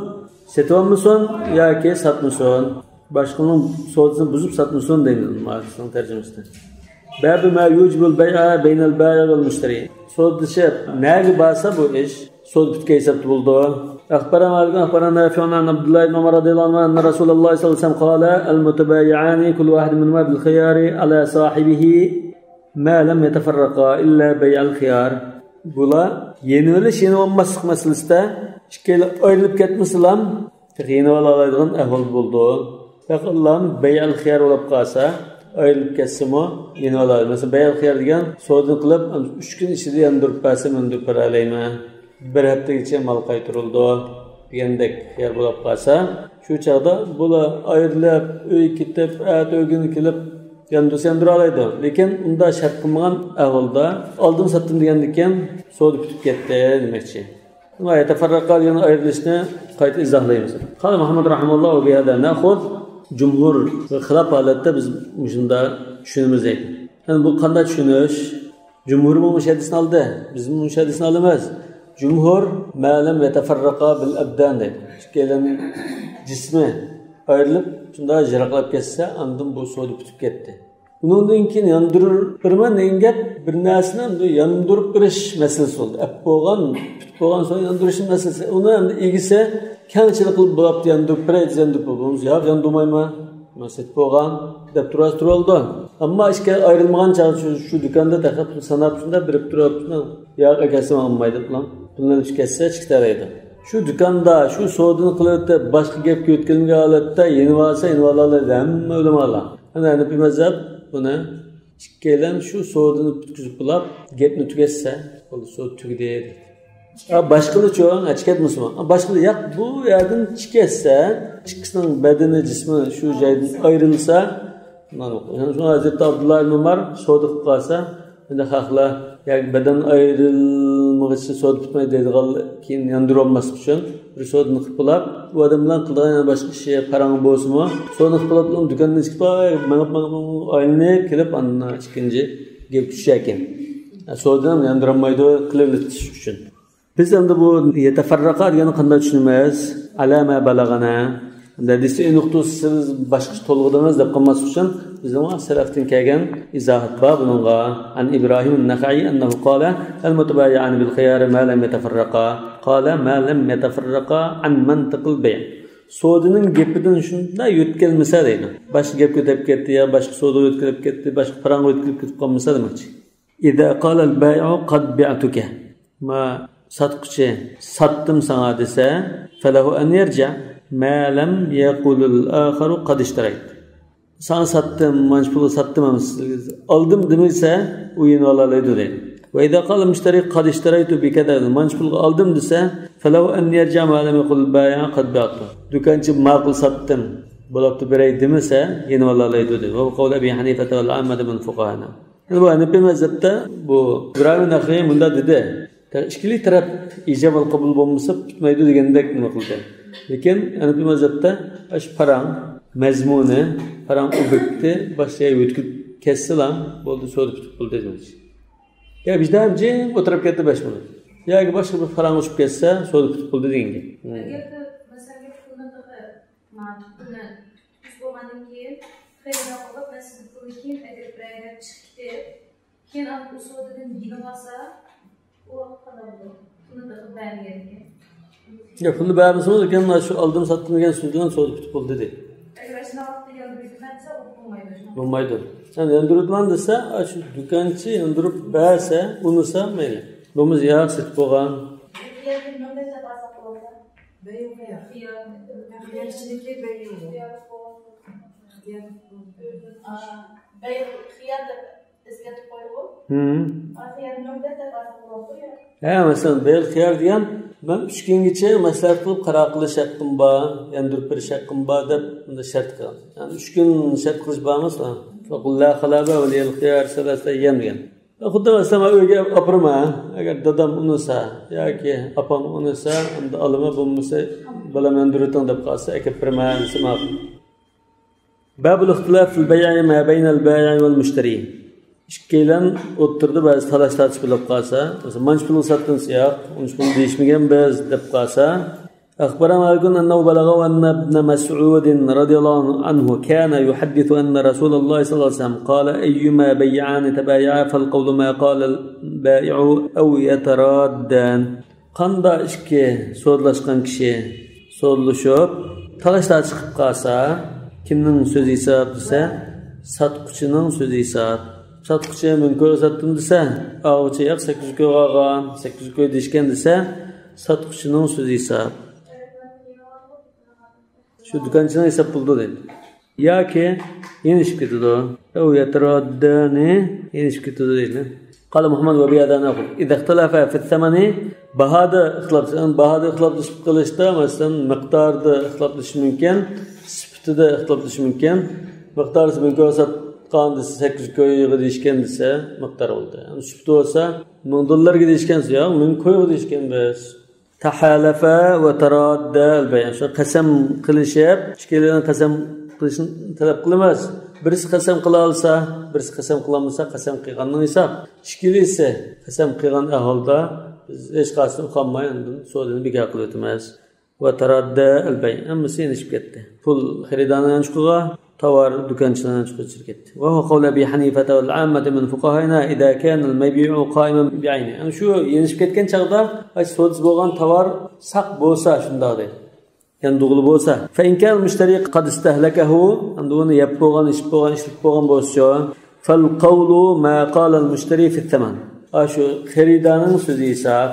setib olmasin yoki satmasin. Başkanın sodasını buzup satmasın deymiz Marx'ın tercümesinde. Babu ma yucibul bey'a beynel bâ'i vel müşteri. Sodası nâgi basa bu iş? Sod bitke hesap buldu. Akhbara Malik akhbara Nafi'un an Abdullah ibn Umar radıyallahu anhu enne Resulullah sallallahu aleyhi ve sellem kâle el mutebayi'ani kullu vahid minhuma bil khiyari ala sahibihi ma lem yeteferraka illa bey'al khiyar. Bula yeniliş yeni olmaslık meselesinde ikkili ayrılıp ketmesilam yeni olalaydigan ahvol buldu. Faqat bey'al xiyar bo'lib qolsa, ayrilib ketsimi, yeni oladi. Masalan, bey'al xiyar degan savdo qilib, 3 kun ichida yandirib bersa, mendirib beralayman. Bir haftagacha mol qaytarildi degandek xiyar bo'lib qolsa, shu chaqda bular ayrilib, uy ketib, o'gini kelib yandirsa yandira oladi. Lekin unda shart qilmagan ahvolda oldim sotdim degandan keyin savdo bitib ketdi demakchi. Va yatafarraqa degan ayrilishni qayta izohlaymiz. Qala Muhammad rahimahulloh va bihada na'khud Cumhur ve xilaf holatda biz shunda tushunamiz deydi. Yani bu qanday tushunish? Cumhur bu hadisni oldi. Biz bu hadisni olamiz. Cumhur ma lam yatafarraqa bil abdan deydi. Ikkalarining jismi ayrilib, shunda jiraqlab ketsa, andin bu savdo bitib ketdi. Undan keyin yondirib birman degan gap bir narsani endi yondirib berish masalasi bo'ldi. Ap bo'lgan, bitib bo'lgan so'ng yondirish masalasi. Uni endi egisi kengchilik qilib bo'libdi, yondirib beray, yondirib bo'lamiz. Yo'q, yondirmayman. Masjid bo'lgan deb turasiz turoldi. Ammo ishga ayrilmagan chaq shu do'konda taqib sanab shunda berib turibdi. Yo'q, akasi olmaydi bilan. Pulni ilib ketsa chiqitalaydi. Shu do'konda shu savdoni qilib boshqa gapga o'tgan holatda yenib olsa yenib oladi hamma ulamolar. Ana Hanafiy mazhab buni ikkalan shu savdoni bitkizib bo'lib gapni tugatsa bo'ldi, savdo tugadi deydi. Boshqalar cho'ng chiqatmasmi? Boshqalar yo'q, bu yerdan chiqatsa, ikkisining badani jismi shu joydan ayrilsa, shuni Hazrati Abdulloh ibn Umar savdo qilib qolsa, endi haqlar yoki badan ayrilmag'icha savdo bitmaydi deydigan keyin yondirolmaslik uchun bir savdoni qilib bo'lib, u odam bilan qiladigan boshqa ishi parang bo'lsinmi, savdoni qilib bo'lib, do'kondan chiqib mangib aylanib kelib, andan ikkinchi gap tushar ekan. Savdoni ham yondirolmaydi qilib uchun. Biz endi bu yetafarraqa degani qanday tushunamiz? Alama balag'ana. Hadisi nuqtasi siz boshqa to'lg'idingiz deb qolmaslik uchun bizning salafdan kelgan izohat bor buningga. An Ibrohim an-Nakhai annahu qala al-mutabayi'an bil khiyar ma lam yatafarraqa. Qala ma lam yatafarraqa an mantiqil bay'. Savdoning gapidan shunday yo'tkalmasa deydi. Boshqa gapga o'tib ketdi yo boshqa savdo yo'tkilib ketdi, boshqa parangga yo'tkilib ketib qolmasa demoqchi. Iza qala al-bay'u qad bi'tuka. Ma satquchi satdim sana desa, falahu an yarja ma lam yaqulul akharu qad ishtarayt. Sana satdim, mana pulni satdim, oldim demasa, u yeni olalaydi deydi. Va idza qala mushtari qad ishtaraytu bi kaza, mana pulni oldim desa, falahu an yarja ma lam yaqul bai'a qad ba'tu. Do'konchi ma'qul satdim, bo'libdi beray demasa, yeni olalaydi deydi. Va qavl Abi Hanifa va al-ammad min fuqahana. Bu Hanafi mazhabda bu Ibrohim Naxiy bunda dedi. Ikkili taraf ijab va qabul bo'lmasa bitmaydi degandek nima qildi. Lekin Hanafi mazhabda shu parang mazmuni, parang obyekti boshqa o'tkazib ketsalar bo'ldi, savdo bitib bo'ldi demoqchi. Ya bizda ham jim o'tirib ketdi 5 minut. Yoki boshqa bir parang uchib ketsa, savdo bitib bo'ldi degan gap. Agar masalan pulni pulni tutib bo'lgandan keyin xaridor qilib, masalan pulni keyin agar bir chiqib ketib, keyin u savdodan yig'ib olsa, Ya pulni bermasimiz ekan, shu oldim sotdim degan so'z bilan savdo bitib bo'ldi deydi. Bo'lmaydi. Sen yondiribman desa, shu do'konchi yondirib bersa, unisa mayli. Bo'lmasa yo'q, sotib bo'lgan. Ha, masalan, bel xiyar degan, men 3 kungacha maslahat qilib qaror qilish haqqim bor, yondirib berish haqqim bor deb bunda shart qilgan. Ya'ni 3 kun shart qilish bormi? Faqul la xalaba va lil xiyar salasa ayyam degan. Xuddi masalan, uyga opirma, agar dadam unisa yoki opam unisa, unda olma, bo'lmasa bolam yondirib deb qolsa, akib berma desa ma'qul. Babul ixtilaf fil bay'i ma bayna al-bai'i wal mushtari. Ikkilan o'tirdi, ba'zi talash tortish bo'lib qolsa, masalan, manch pulni sotdinsa yo'q, uncha pul deyishmagan biz deb qolsa, أخبر مالك أنه بلغه أن ابن مسعود رضي الله عنه كان يحدث أن رسول الله صلى الله عليه وسلم قال أيما بيعان تبايعا فالقول ما قال البائع أو يترادان. Qanda ikki so'zlashgan kishi so'zlashib talash tortish qilib qolsa, kimning so'zi hisob desa, sotquchining so'zi hisob. Sotquchi ming ko'y sotdim desa, ovchi yo'q 800 ko'y olgan, 800 ko'y deyishgan desa, sotquchining so'zi hisob. Shu do'konchining hisob bo'ldi deydi. Yoki yenishib ketadi. U yataraddani yenishib ketadi deydi. Qala Muhammad va biyada naqul. Idza ixtalafa fi thamani, bahoda ixtilof, bahoda ixtiloflashib qilishda, masalan, miqdorda ixtiloflashish mumkin, sifatida ixtiloflashish mumkin. Miqdor ming ko'y sotgan desa 800 ko'yga deyishgan desa miqdor bo'ldi. Yani sifati bo'lsa 1000 dollarga deyishgan yo'q, 1000 ko'yga deyishgan biz. Tahalafa va taradda al-bay'. Shu qasam qilishib, ikkalaridan qasam qilishni talab qilamiz. Birisi qasam qila olsa, birisi qasam qila olmasa, qasam qilganning hisob. Ikkilisi qasam qilgan ahvolda biz hech qaysini uqolmay, undan savdoni bekor qilib o'tamiz. Va taradda al-bay'. Hammasi yenishib ketdi. Pul xaridorning chiqig'a, tovar do'konchilarning chiqib ketdi. Va huwa qawlu Abi Hanifa wal ammati min fuqahina idza kana al-mabi'u qa'iman bi'ayni. Ya'ni shu yenishib ketgan chaqda savdosi bo'lgan tovar saq bo'lsa shundoq deydi. Yani doğulu bo'lsa, fa in kana al-mushtari qad istahlakahu, endi uni yeb bo'lgan, ichib bo'lgan, ishlatib bo'lgan bo'lsa, fal qawlu ma qala al-mushtari fi thaman. Shu xaridorning so'zi hisob.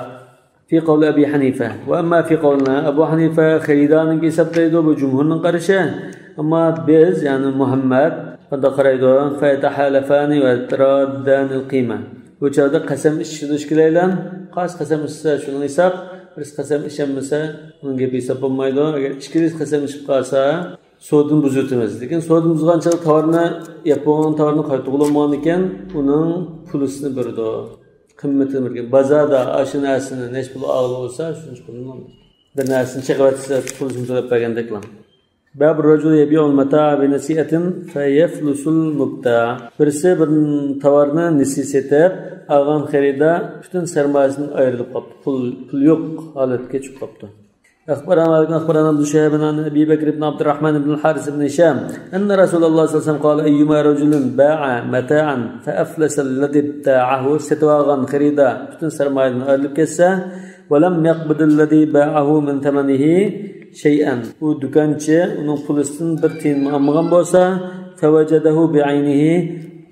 في قول أبي حنيفة. وأما في قولنا أبو حنيفة خريدارنىڭكى ھېسابلايدۇ، بۇ جۇمھۇرنىڭ قارىشى. ئەمما بىز يەنى مۇھەممەد قانداق قارايدۇ؟ فيتحالفان ويترادان القيمة. بۇ چاغدا قەسەم ئىچىشىدۇ ئىككىلەيلەن. قايسى قەسەم ئىچسە شۇنىڭ ھېساب، بىرسى قەسەم ئىچەلمىسە ئۇنىڭ گېپى ھېساب بولمايدۇ. ئەگەر ئىككىلىسى قەسەم ئىچىپ قالسا سودىنى بۇزۇۋېتىمىز. لېكىن سودىنى بۇزغان چاغدا تاۋارنى يەپ بولغان تاۋارنى قايتۇرغىلى بولمىغان ئىكەن، ئۇنىڭ پۇلىسىنى بېرىدۇ، قىممىتىنى بېرىدۇ. بازاردا ئاشۇ نەرسىنى نەچچە پۇل ئالغىلى بولسا شۇنچە پۇلنى ئالىدۇ. بىر نەرسىنى چېقىۋەتسە پۇلىسىنى تۆلەپ بەرگەندەكلا. باب الرجل يبيع المتاع بنسيئة فيفلس المبتاع. بىرسى بىر تاۋارنى نېسى سېتىپ ئالغان خېرىدار پۈتۈن سەرمايىسىدىن ئايرىلىپ قاپتۇ، پۇل يوق ھالەتكە چۈشۈپ قاپتۇ. أخبرنا مالك أخبرنا ابن شهاب عن أبي بكر بن عبد الرحمن بن الحارث بن هشام أن رسول الله صلى الله عليه وسلم قال أيما رجل باع متاعا فأفلس الذي ابتاعه سېتىۋالغان خېرىدار پۈتۈن سەرمايىدىن ئايرىلىپ كەتسە ولم يقبض الذي باعه من ثمنه شيئا، ئۇ دۇكانچى ئۇنىڭ پۇلىسىدىن بىر تىيىن ئالمىغان بولسا فوجده بعينه،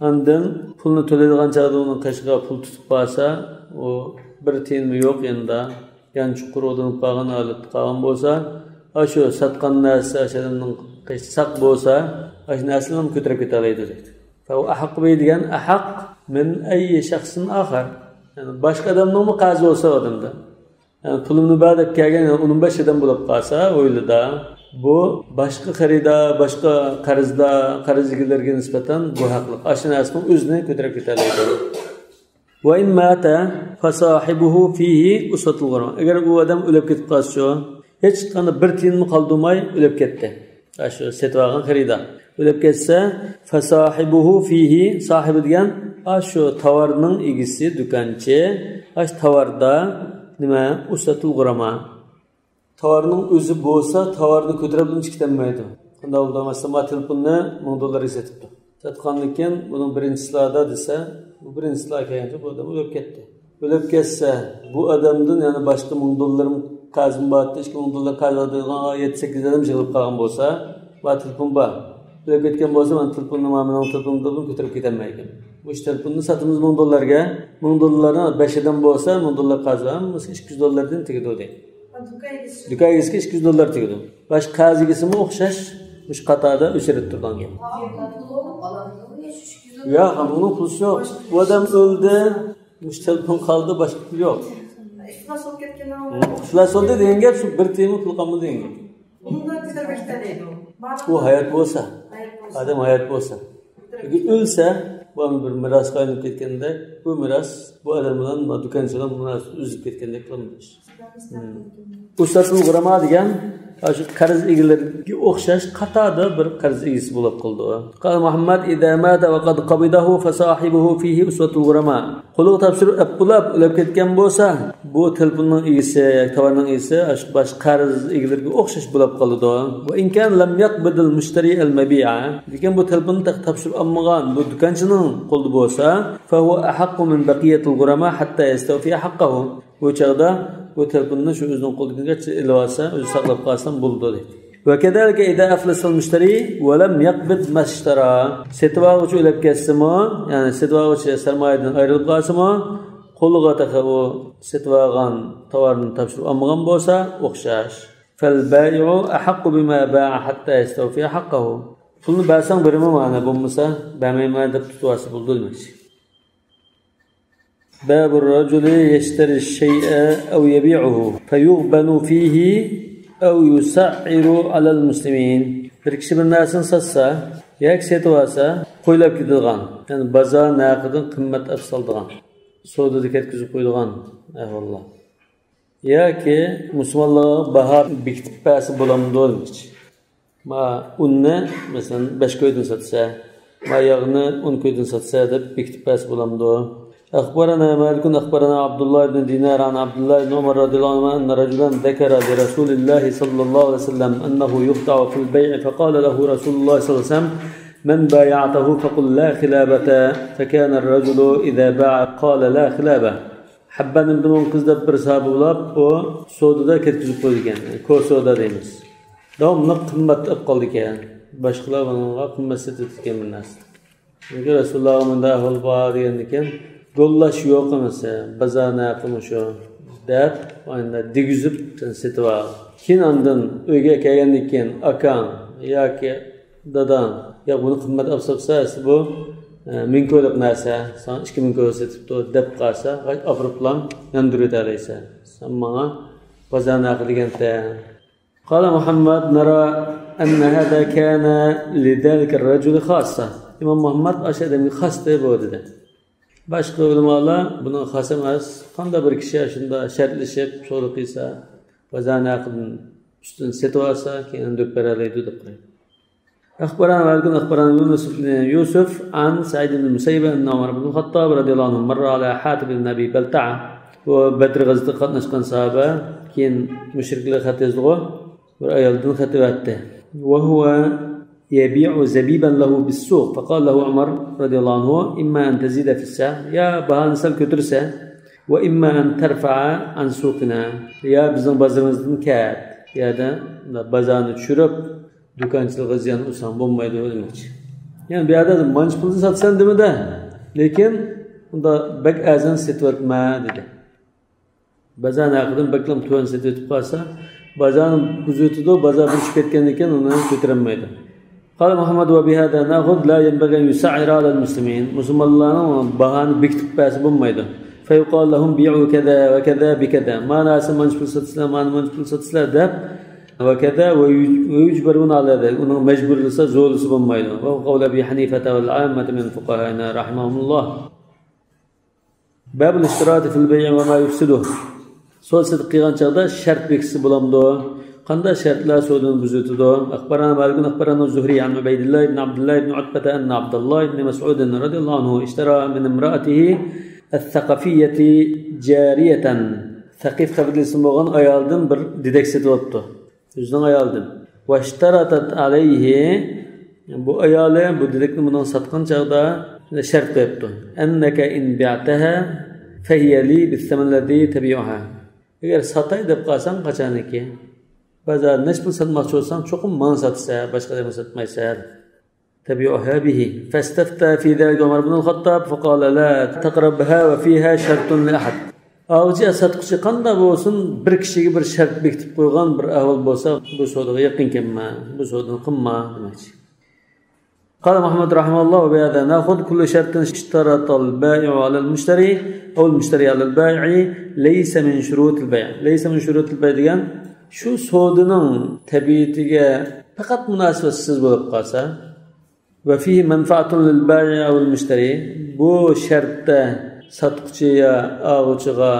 ئاندىن پۇلنى تۆلەيدىغان چاغدا ئۇنىڭ قېشىغا پۇل تۇتۇپ بارسا ئۇ بىر تىيىنمۇ يوق يېنىدا، يانچۇق قۇرۇقلىنىپ قالغان ھالەتتە قالغان بولسا ئاشۇ ساتقان نەرسە ئاشۇ ئادەمنىڭ قېشى ساق بولسا ئاشۇ نەرسىنى كۆتۈرۈپ كېتەلەيدۇ دەيدۇ. فهو أحق به دېگەن أحق من أي شخص آخر، يەنى باشقا ئادەمنىڭمۇ قەرزى بولسا ئادەمدە، يەنى پۇلۇمنى بەر دەپ كەلگەن 15 ئادەم بولۇپ قالسا ھويلىدا، بۇ باشقا خېرىدار، باشقا قەرزدار، قەرز ئىگىلىرىگە نىسبەتەن بۇ ھەقلىق ئاشۇ نەرسىنىڭ ئۆزىنى كۆتۈرۈپ كېتەلەيدۇ. وإن مات فصاحبه فيه أسوة الغرم. ئەگەر ئۇ ئادەم ئۆلۈپ كېتىپ قالسا، ھېچ قانداق بىر تىيىنمۇ قالدۇرماي ئۆلۈپ كەتتى، ئاشۇ سېتىۋالغان خېرىدار ئۆلۈپ كەتسە فصاحبه فيه، ساھىبى دېگەن ئاشۇ تاۋارنىڭ ئىگىسى دۇكانچى، ئاشۇ تاۋاردا نېمە ئۇساتۇل غۇراما، تاۋارنىڭ ئۆزى بولسا تاۋارنى كۆتۈرۈپ چىقىپ كېتەلمەيدۇ. قانداق بولدى؟ مەسىلەن، ما تېلېفوننى $1000 سېتىپتۇ، ساتقاندىن كېيىن بۇنىڭ بىرىنچىسىلاردا دېسە، بۇ بىرىنچىسىلار كەلگەنچە بۇ ئادەم ئۆلۈپ كەتتى. ئۆلۈپ كەتسە بۇ ئادەمدىن يەنە باشقا $1000 قەرزىم بار، $2000 قەرز بار دەيدىغان 7-8 ئادەم يىغىلىپ قالغان بولسا، بار تېلېفون بار، ئۆلۈپ كەتكەن بولسا مەن تېلېفوننى مېنىڭ تېلېفونۇمنى كۆتۈرۈپ كېتەلمەيدىكەن. بۇ تېلېفوننى ساتىمىز $1000، $1000 5 ئادەم بولسا $1000 قەرز بار، $200 تېگىدۇ دەيدۇ. دۇكان ئىگىسىگە $200 تېگىدۇ. باشقا قەرز ئىگىسىمۇ ئوخشاش مۇشۇ قاتاردا ئۆچۈرۈپ تۇرغان گەپ. يوق، ئۇنىڭ پۇلى يوق. بۇ ئادەم ئۆلدى، مۇشۇ تېلېفون قالدى، باشقا پۇل يوق. ئىپلاس بولۇپ كەتكەن. ئىپلاس بولدى دېگەن گەپ شۇ بىر تىيىنمۇ پۇل قالمىدى دېگەن گەپ. ئۇنىڭدىن كۆتۈرۈپ كېتەلەيدۇ. ئۇ ھايات بولسا، ئادەم ھايات بولسا. لېكىن ئۆلسە، بۇ بىر مىراسقا ئايلىنىپ كەتكەندە، بۇ مىراس بۇ ئادەم بىلەن دۇكانچى بىلەن مىراس ئۈزۈلۈپ كەتكەندەك قىلىدۇ. ئۇساتۇل غۇراما دېگەن ئاشۇ قەرز ئىگىلىرىگە ئوخشاش قاتاردا بىر قەرز ئىگىسى بولۇپ قالىدۇ. قال مۇھەممەد إذا مات وقد قبضه فصاحبه فيه أسوة الغرماء. قولىغا تاپشۇرۇپ ئەپ بولاپ ئۆلۈپ كەتكەن بولسا، بۇ تېلېفوننىڭ ئىگىسى ياكى تاۋارنىڭ ئىگىسى ئاشۇ باشقا قەرز ئىگىلىرىگە ئوخشاش بولۇپ قالىدۇ. وإن كان لم يقبض المشتري المبيع. لېكىن بۇ تېلېفوننى تاپشۇرۇپ ئالمىغان بۇ دۇكانچىنىڭ قولىدا بولسا، فهو أحق من بقية الغرماء حتى يستوفي حقه. بۇ چاغدا بۇ تېلېفوننى شۇ ئۆزىنىڭ قولىدىكىگە ئېلىۋالسا، ئۆزى ساقلاپ قالسا بولىدۇ دەيدۇ. وكذلك إذا أفلس المشتري ولم يقبض ما اشترى. سېتىۋالغۇچى ئۆلۈپ كەتسىمۇ، يەنى سېتىۋالغۇچى سەرمايىدىن ئايرىلىپ قالسىمۇ، قولىغا تېخى ئۇ سېتىۋالغان تاۋارنى تاپشۇرۇپ ئالمىغان بولسا ئوخشاش. فالبائع أحق بما باع حتى يستوفي حقه. پۇلنى بەرسەڭ بېرىمەن، مانا بولمىسا بەرمەيمەن دەپ تۇتۇۋالسا بولىدۇ دېمەكچى. باب الرجل يشتري الشيء أو يبيعه فيغبن فيه أو يسعر على المسلمين. بىر كىشى بىر نەرسىنى ساتسا ياكى سېتىۋالسا قويلاپ كېتىدىغان، يەنى بازار نەقىدىن قىممەت ئەپ سالىدىغان، سودىدا كەتكۈزۈپ قويىدىغان ئەھۋاللار، ياكى مۇسۇلمانلارغا باھا بېكىتىپ بەرسە بولامدۇ دېمەكچى. ما ئۇننى مەسىلەن 5 كويدىن ساتسا، ما ياغنى 10 كويدىن ساتسا دەپ بېكىتىپ بەرسە بولامدۇ؟ أخبرنا مالك أخبرنا عبد الله بن دينار عن عبد الله بن عمر رضي الله عنهما أن رجلا ذكر لرسول الله صلى الله عليه وسلم أنه يخدع في البيع، فقال له رسول الله صلى الله عليه وسلم من بايعته فقل لا خلابة، فكان الرجل إذا باع قال لا خلابة. حبان بن منقذ دەپ بىر ساھابە بولۇپ، ئۇ سودىدا كەتكۈزۈپ قويىدىكەن، كو سودا دەيمىز. داۋاملىق قىممەت ئېلىپ قالىدىكەن، باشقىلار بۇنىڭغا قىممەت سېتىۋېتىدىكەن بىر نەرسە. چۈنكى رەسۇلۇللاھ مۇنداق ئەھۋال بار دېگەندىكىن، گوللاش يوق ئەمەس، بازار نەقىمۇ شۇ Deb degizip setib al. Keyin andan uyga kelgandan keyin akang yoki dadang yo buni qimmat olib sotsa, bu 1000 ko'ylik narsa, san 2000 ko'y setibdi deb qolsa, opirib bilan yondirib o'talaysan. Sen manga bozor narxi deganda. قال محمد نرى أن هذا كان لذلك الرجل خاصة. İmam Muhammed aşağı adamga xos deb dedi. Başka ulemalar buni xos emas, qanday bir kishi shunda shartlashib so'ra qilsa, bozor narxidan ustun setib olsa, keyin deb beralaydi deb qo'ydi. أخبرنا مالك أخبرنا يونس بن يوسف عن سعيد بن المسيب أن عمر بن الخطاب رضي الله عنه مر على حاتب بن أبي بلتعة وبدر غزوة قatnashgan sahoba, keyin mushriklar xat yozdi, bir ayoldan xat yozdi. وهو يبيع زبيبا له بالسوق فقال له عمر رضي الله عنه إما أن تزيد في السعر يا bahani sal ko'tirsa وإما أن ترفع عن سوقنا ya bizning bozorimizdan ket ya da bozorni tushirib do'konchilikqa ziyon ursan bo'lmaydi demoqchi. Ya'ni bu yerda manch pulni sotsan demadi, lekin unda bak arzon setyapman dedi. Bozor narxidan baklam tuvan setib qolsa, bozorni buzib, bozor tushib ketgandan keyin uni ko'tarolmaydi. قال محمد وبهذا نأخذ لا ينبغي أن يسعر على المسلمين. مسلمانlarning bahani bekitib bersa bo'lmaydi. فيقال لهم بيعوا كذا وكذا بكذا. ما ناس manch pul sotsizlar, mana manch pul sotsizlar deb وكذا ويجبرون على ذلك. Uni majburlasa zo'rlasa bo'lmaydi. Va قول أبي حنيفة والعامة من فقهائنا رحمهم الله. باب الاشتراط في البيع وما يفسده. So'z sotib qilgan chaqda shart bekitsa bo'lamdi. Qanday shartlar so'zini buzitidi? أخبرنا مالك أخبرنا الزهري عن عبيد الله بن عبد الله بن عتبة أن عبد الله بن مسعود رضي الله عنه اشترى من امرأته الثقفية جارية. Thaqif qabilasidan bo'lgan ayoldan bir didak setib olibdi. O'zining ayolidan. واشترطت عليه bu ayoli bu didakni bundan sotgan chaqda shart qo'yibdi. أنك إن بعتها فهي لي بالثمن الذي تبيعها. Agar sotay deb qolsang qachoniki? Bozor necha pul sotmoqchi bo'lsang, cho'qim mana sotsa, boshqa yerga sotmaysan. تبيعها به. فاستفتى في ذلك عمر بن الخطاب فقال لا تقربها وفيها شرط لأحد. Ovchi sotquchi qanday bo'lsin, bir kishiga bir shart bekitib qo'ygan bir ahvol bo'lsa, bu savdoga yaqin kelma, bu savdoni qilma demoqchi. قال محمد رحمه الله وبهذا نأخذ كل شرط اشترط البائع على المشتري أو المشتري على البائع ليس من شروط البيع. ليس من شروط البيع degan shu savdoning tabiatiga faqat munosabatsiz bo'lib qolsa va fihi manfaatun lil bai' aw al mushtari, bu shartda sotquchi yo og'uchiga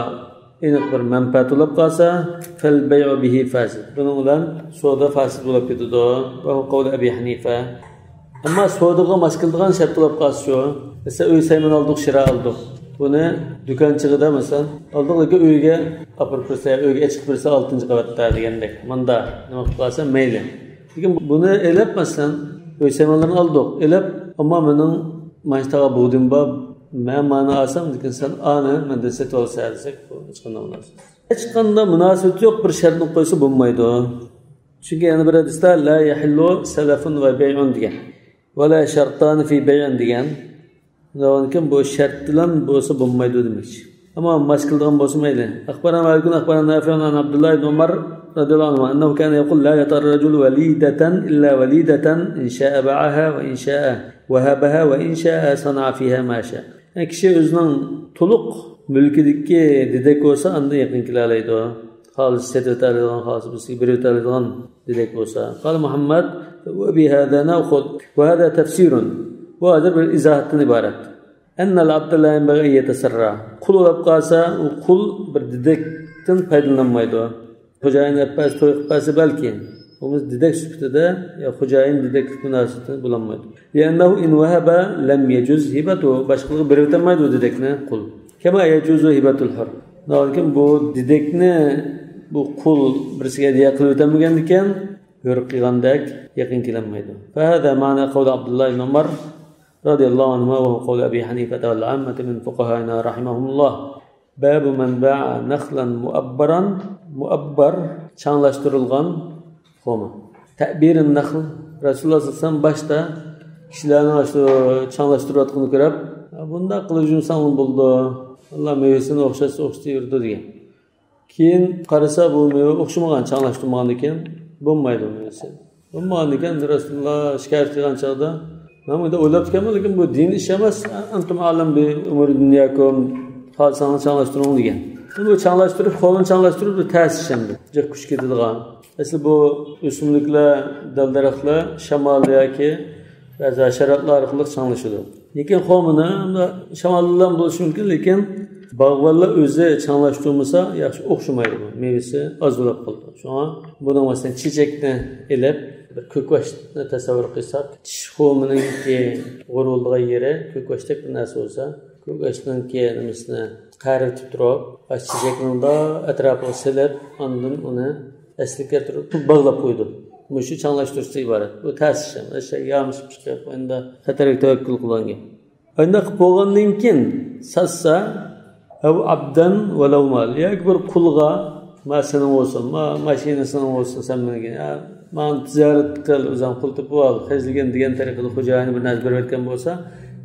aniq bir manfaat bo'lib qolsa, fal bay'u bihi fasid. Buning bilan savdo fasid bo'lib ketadi. Va qavl Abi Hanifa. Ammo savdoga mos keladigan shart bo'lib qolsa shu, masalan uy sayman oldik, shira oldik. Buni do'konchig'ida masalan oldik, lekin uyga opirib bersa, uyga chiqib bersa 6-qavatda degandek. Munda nima qilib qolsa mayli. Lekin buni elab masalan uy saymanlarni oldik, elab ammo mening mana shu bug'dim bor, men mana olsam, lekin sen ani mendan setib olsa desak, bu hech qanday munosabat. Hech qanday munosabat yo'q bir shartni qo'ysa bo'lmaydi. Chunki yana bir hadisda la yahillu salafun va bay'un degan. Va la shartan fi bay'un degan. Lekin bu shart bilan bo'lsa bo'lmaydi demoqchi. Ammo mas qiladigan bo'lsa mayli. Axbarana Malik axbarana Nafi' an Abdullah ibn Umar radhiyallohu anhu annahu kana yaqul la yatar rajul walidatan illa walidatan in sha'a ba'aha va in sha'a wahabaha va in sha'a sana'a fiha ma sha'a. Yani kishi o'zining to'liq mulkidagi dedak bo'lsa, unda yaqin kela oladi. Xolis setib o'tadigan, xolis bizga berib o'tadigan dedak bo'lsa. Qala Muhammad va bi hada na'khud va hada tafsirun. Bu hozir bir izohdan iborat. Annal abdu la yanbaghi an yatasarra. Qul bo'lib qolsa, u qul bir dedakdan foydalanmaydi. Xo'jayin apasi to'y qilib qolsa balki Umuz didak sifatida ya xo'jayin didak munosabati bo'lolmaydi. Li'annahu in wahaba lam yajuz hibatu, boshqalarga berib o'tolmaydi u didakni qul. Kama yajuzu hibatul hur. Lekin bu didakni bu qul birisiga hadya qilib o'tolmagan ekan, hur qilgandek yaqin kelinmaydi. Fa hada ma'na qavl Abdullah ibn Umar radhiyallohu anhu va qavl Abi Hanifa wal ammati min fuqahaina rahimahumulloh. Babu man ba'a nakhlan mu'abbaran, mu'abbar changlashtirilgan xoma. Ta'birin nahl Rasululloh sallallohu alayhi vasallam boshda kishilarni shu changlashtirayotganini ko'rib, bunda qilib yursang bo'ldi. Alloh mevasini o'xshatsa o'xshatib yurdi degan. Keyin qarasa bu meva o'xshamagan, changlashtirmagan ekan, bo'lmaydi mevasi. Bo'lmagan ekan, Rasululloh shikoyat qilgan chog'da men bunda o'ylab ekanman, lekin bu din ish emas. Antum alam bi umuri dunyakum, xohlasangiz changlashtiring degan. Bu changlashtirib, qo'lini changlashtirib bu ters ish endi. Jiq kuch ketadigan. Asli bu o'simliklar, dal-daraxtlar shamol yoki ba'zi hasharotlar orqali changlashadi. Lekin xomini shamol bilan bo'lishi mumkin, lekin bog'bonlar o'zi changlashtirmasa yaxshi o'xshamaydi bu. Mevasi oz bo'lib qoldi. Shunga buning masalan chechakni ilib bir ko'kvashni tasavvur qilsak, tish xomininki g'uruldigan yeri ko'kvashdek bir narsa bo'lsa, ko'kvashninki nimasini qaritib turib, chechakni da atrofiga silib, ondan uni asliga keltirib bog'lab qo'ydi. Bu shu changlashtirishdan iborat. Bu ters ish. Eshak yamishib chiqib, endi xatarga tavakkul qilgan. Endi qilib bo'lgandan keyin satsa, av abdan va law mal, yoki bir qulga ma sening bo'lsin, ma mashina sening bo'lsin, sen menga man tijorat qil, o'zim qul topib ol, xizlgin degan tariqada xo'jayini bir narsa berib aytgan bo'lsa,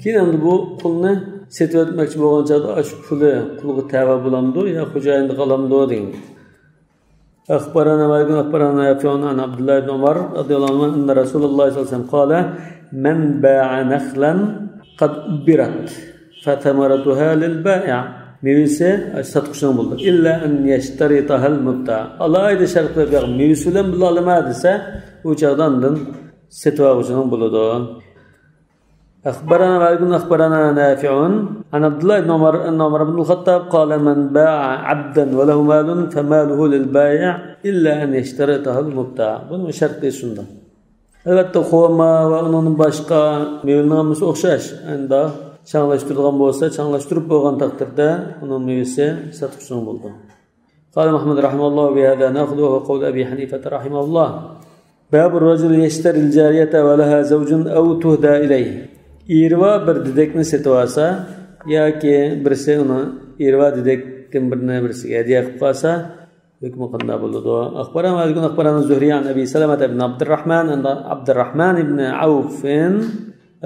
keyin endi bu qulni setib o'tmoqchi bo'lgan chog'da shu puli qulga tava bo'lamdi yo xo'jayinni qolamdi degan. أخبرنا مالك أخبرنا نافع عن عبد الله بن عمر رضي الله عنه أن رسول الله صلى الله عليه وسلم قال من باع نخلا قد أبرت فثمرتها للبائع mevisi satqıçının buldu. İlla en yeşteritahel mubta. Alaydı şart qilib yo'q, mevisi bilan bila olma desa, u chog'dan setib oluvchining bo'ladi. أخبرنا مالك أخبرنا نافع عن عبد الله بن عمر أن عمر بن الخطاب قال من باع عبدا وله مال فماله للبائع إلا أن يشترطه المبتاع. Bunun şartı şunda. Elbette xurma va onun başqa meyvelerine o'xshash. Endi changlashtirilgan bo'lsa, changlashtirib bo'lgan taqdirda uning mevasi satqıçının bo'ldi. قال محمد رحمه الله بهذا نأخذ وهو قول أبي حنيفة رحمه الله. باب الرجل يشتري الجارية ولها زوج أو تهدى إليه. Irva bir didekni setib olsa yoki birisi uni irva didekdan birini birisiga hadya qilib qolsa hukmi qanday bo'ladi? Axbarana Malik axbarana Zuhriy an Abi Salama ibn Abdurrahman an Abdurrahman ibn Avf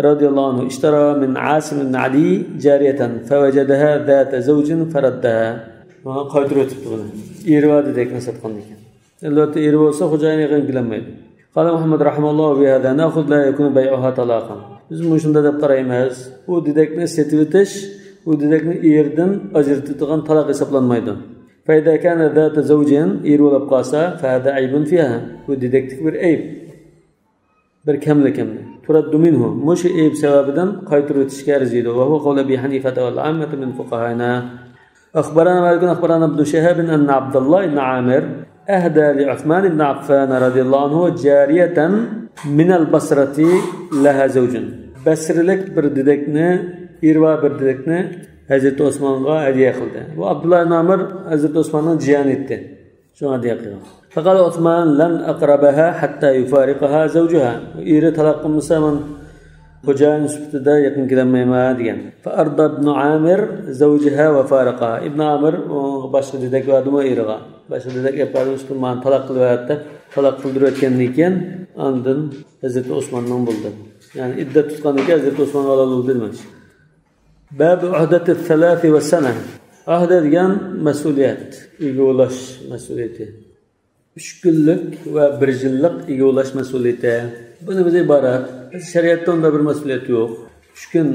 radhiyallohu anhu ishtara min Asim ibn Ali jariyatan fawajadaha zata zawjin faraddaha. Mana qaytirib o'tibdi buni. Irva didekni sotgan ekan. Albatta irva bo'lsa xo'jayin yaqin kelinmaydi. قال محمد رحمه الله بهذا نأخذ لا يكون بيعها طلاقا. Biz bunu shunda deb qaraymiz. U didakni setib o'tish, u didakni erdan ajratadigan taloq hisoblanmaydi. فإذا كان ذات زوج er bo'lib qolsa, فهذا عيب فيها. Bu didaklik bir ayb. Bir kamlik hamda. Turaddu minhu. Mushu ayb sababidan qaytarib o'tishga arziydi. Va huwa qawlu Abi Hanifa va al-ammatu min fuqahana. أخبرنا مالك أخبرنا ابن شهاب أن عبد الله بن عامر أهدى لعثمان بن عفان رضي الله عنه جارية من البصرة لها زوج. Basralik bir didakni, irva bir didakni Hazreti Osman'a hediye kıldı. Bu Abdullah ibn Amr Hazreti Osman'ın cihan etti. Şuna hediye kıldı. Fakat Osman lan akrabaha hatta yufariqaha zawjuha. Eri talaq qilmasa men xo'jayin sifatida yaqin kelinmayman degan. Fa arda ibn Amir zawjaha va faraqaha. Ibn Amir boshqa didak verdimi eriga? Boshqa didak yapardi, man talaq qilib berdi. Talaq qildirib o'tgandan keyin ondan Hazreti Osman'dan bo'ldi. Yani iddet tutgandan keyin Hazreti Osman'a halol bo'ldi demak. Bab uhdati thalathi va sana. Ahd degan mas'uliyat, uyga ulash mas'uliyati. 3 kunlik va 1 yillik uyga ulash mas'uliyati. Bu nimadan iborat? Shariatda unda bir mas'uliyat yo'q. 3 kun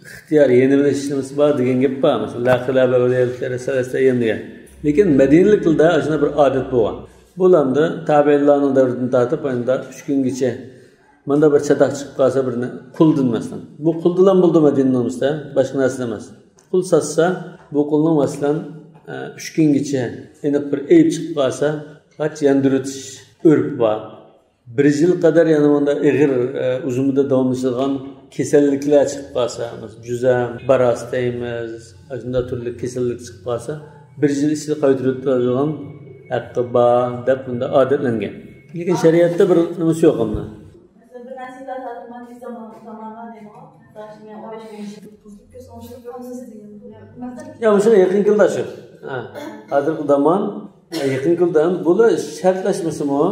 ixtiyor yeni bilishimiz bor degan gap bor. Masalan, la xilaba va la degan. Lekin Madinaliklarda shunday bir odat bo'lgan. Bularda tabiinlarning davridan tortib endi 3 kungacha manda bir chataq chiqib qolsa birini quldan masalan. Bu quldan bo'ldi Madinamizda, boshqa narsa emas. Qul satsa, bu qulning masalan 3 kungacha aniq bir ayb chiqib qolsa, qach yandiritish urf bor. 1 yil qadar yana bunda ig'ir uzun muddat davomlashadigan kasalliklar chiqib qolsa, masalan, juzam, baras deymiz, shunday turli kasallik chiqib qolsa, 1 yil ichida qaytarib turadigan haqqi bor deb bunda odatlangan. Lekin shariatda bir nimasi yo'q unda. Ya shuni yaqin kunda shu. Hozirgi zamon yaqin kundan bular shartlashmasimi?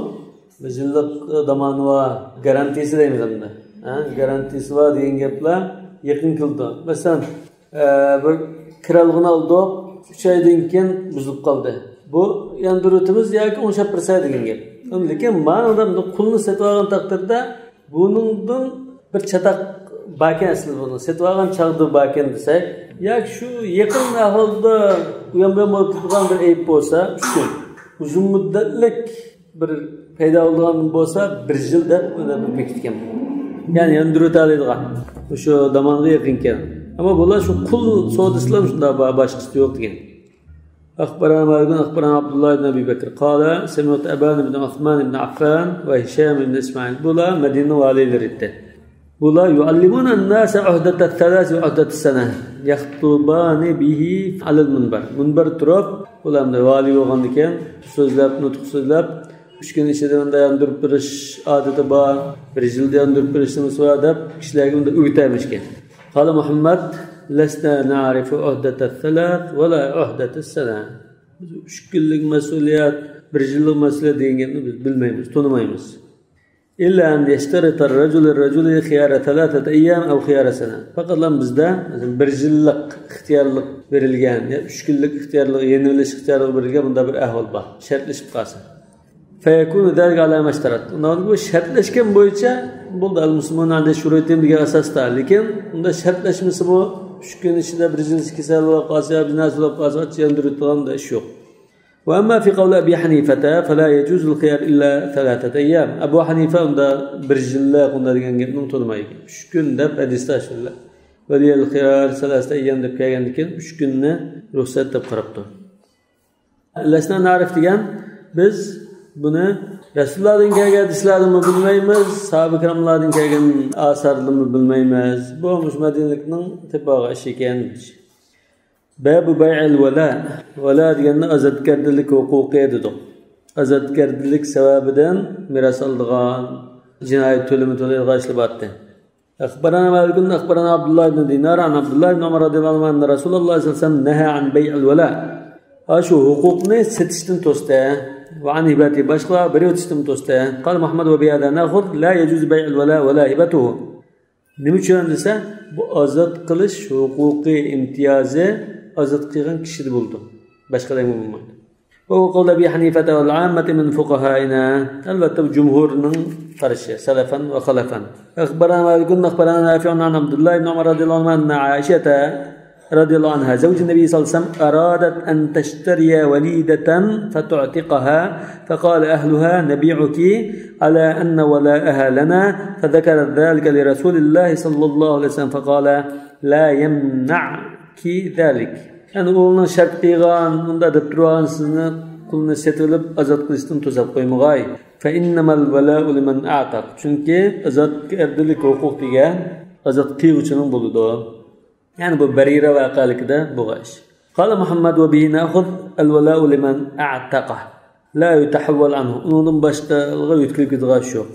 Yillik zamoni va garantiyasi deymiz endi. Garantiyasi bor degan gaplar yaqin kunda. Masalan, bir kiralg'ini oldik, 3 oydan keyin buzilib qoldi. Bu yandırıtımız yoki o'ngshab bersa degan gap. Lekin mana qulni sotib olgan taqdirda buningdan bir chataq bakan asli buni sotib olgan chog'da bakan desak, yoki shu yaqin ahvolda uyan buyon bo'lib turgan bir ayb bo'lsa 3 kun, uzun muddatlik bir paydo bo'lgan bo'lsa 1 yil deb uni bekitgan. Ya'ni yandirib o'sha damonga yaqin ekan. Ammo bular shu qul savdosilar shunda boshqasi yo'q degan. أخبرنا مالك أخبرنا عبد الله بن أبي بكر قال سمعت أبان بن عثمان بن عفان وهشام بن إسماعيل بولا مدينة والي لرده بولا يعلمون الناس عهدة الثلاث وعهدة السنة يخطبان به على المنبر منبر تراب بولا من والي وغندكن sözlab nutq so'zlab 3 kun ichida unda yandırıp berish odati bor, 1 yilda yandırıp berishimiz bor deb kishilarga unda o'rgatamish. قال محمد لسنا نعرف عهدة الثلاث ولا عهدة السنة. 3 kunlik mas'uliyat, 1 yillik mas'uliyat degan gapni biz bilmaymiz, tonimaymiz. إلا أن يشترط الرجل الرجل خيار 3 أيام أو خيار سنة. Faqat lan bizda 1 yillik ixtiyorlik berilgan, ya 3 kunlik ixtiyorlik, yenilish ixtiyorligi berilgan bunda bir ahvol bor. Shartlashib qolsa. فيكون ذلك على ما اشترط. Undan bu shartlashgan bo'yicha bo'ldi al-muslimun anda shurutim degan asosda, lekin unda shartlashmasa bu 3 kun ichida bir jins kasal bo'lib qolsa, bir narsa bo'lib qolsa, yandiradigan ish yo'q. وأما في قول أبي حنيفة فلا يجوز الخيار إلا 3 أيام. أبو حنيفة unda 1 yillik unda degan gapni unutmaydi. 3 kun deb hadisda shunday. Valiyal xiyar 3 أيام deb kelgan ekan, 3 kunni ruxsat deb qarabdi. Lasna narif degan biz buni Rasulullohdan kelgan hadislarni bilmaymiz, sahoba ikromlardan kelgan asarlarni bilmaymiz. Bu Madinalikning tepog'i ish ekan. Babu bay'il vala. Vala deganda ozodgardilik huquqi dedik. Ozodgardilik sababidan meros oladigan, jinoyat to'limi to'laydigan ishlar bor. أخبرنا مالك أخبرنا عبد الله بن دينار عن عبد الله بن عمر رضي الله عنه أن رسول الله صلى الله عليه وسلم نهى عن بيع الولاء. Shu huquqni satishdan to'sdi. وعن هبته بشقة بريوتستم توسته. قال محمد وبهذا نأخذ لا يجوز بيع الولاء ولا هبته. Nima uchun desa, bu ozod qilish huquqiy imtiyozi ozod qilgan kishida bo'ldi, boshqalarga bo'lmaydi. Va قول أبي حنيفة والعامة من فقهائنا. Albatta jumhurning qarashi, salafan va xalafan. أخبرنا مالك أخبرنا نافع عن عبد الله بن عمر رضي الله عنه أن عائشة رضي الله عنها زوج النبي صلى الله عليه وسلم أرادت أن تشتري وليدة فتعتقها فقال أهلها نبيعك على أن ولاءها لنا فذكرت ذلك لرسول الله صلى الله عليه وسلم فقال لا يمنعك ذلك. Yani o'g'lini shart qilgan, unda deb turgan sizni qulni setilib ozod qilishdan to'sab qo'ymag'ay. فإنما الولاء لمن أعتق. Chunki ozodgardilik huquq degan ozod qiluvchining bo'ladi. Yani bu Barira vaqalikida bo'lgan ish. قال محمد وبه نأخذ الولاء لمن أعتقه لا يتحول عنه. Undan boshqaga yo'tkilib ketadigan ish yo'q.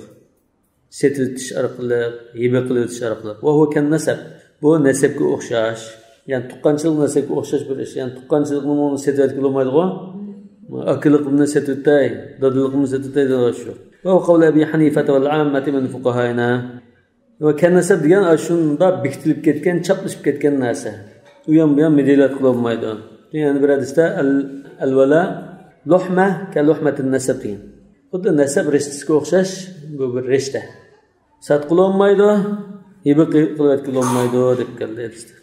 Setitish orqali, hiba qilib orqali. Va huwa kan nasab. Bu nasabga o'xshash, ya'ni tuqqanchilik nasabga o'xshash bir ish. Ya'ni tuqqanchilikni uni setib bo'lmaydi-ku. Akiliqni setitay, dadiliqni setitay degan ish yo'q. Va قول أبي حنيفة والعامة من فقهائنا. Va kanasab degan shunda bekitilib ketgan, chaplashib ketgan narsa. U ham bu ham medelat qila olmaydi. Ya'ni bir hadisda al-vala luhma ka luhmatin nasab degan. Xuddi nasab rishtasiga o'xshash bu bir rishta. Sat qila olmaydi, hiba qilib olmaydi deb keldi hadisda.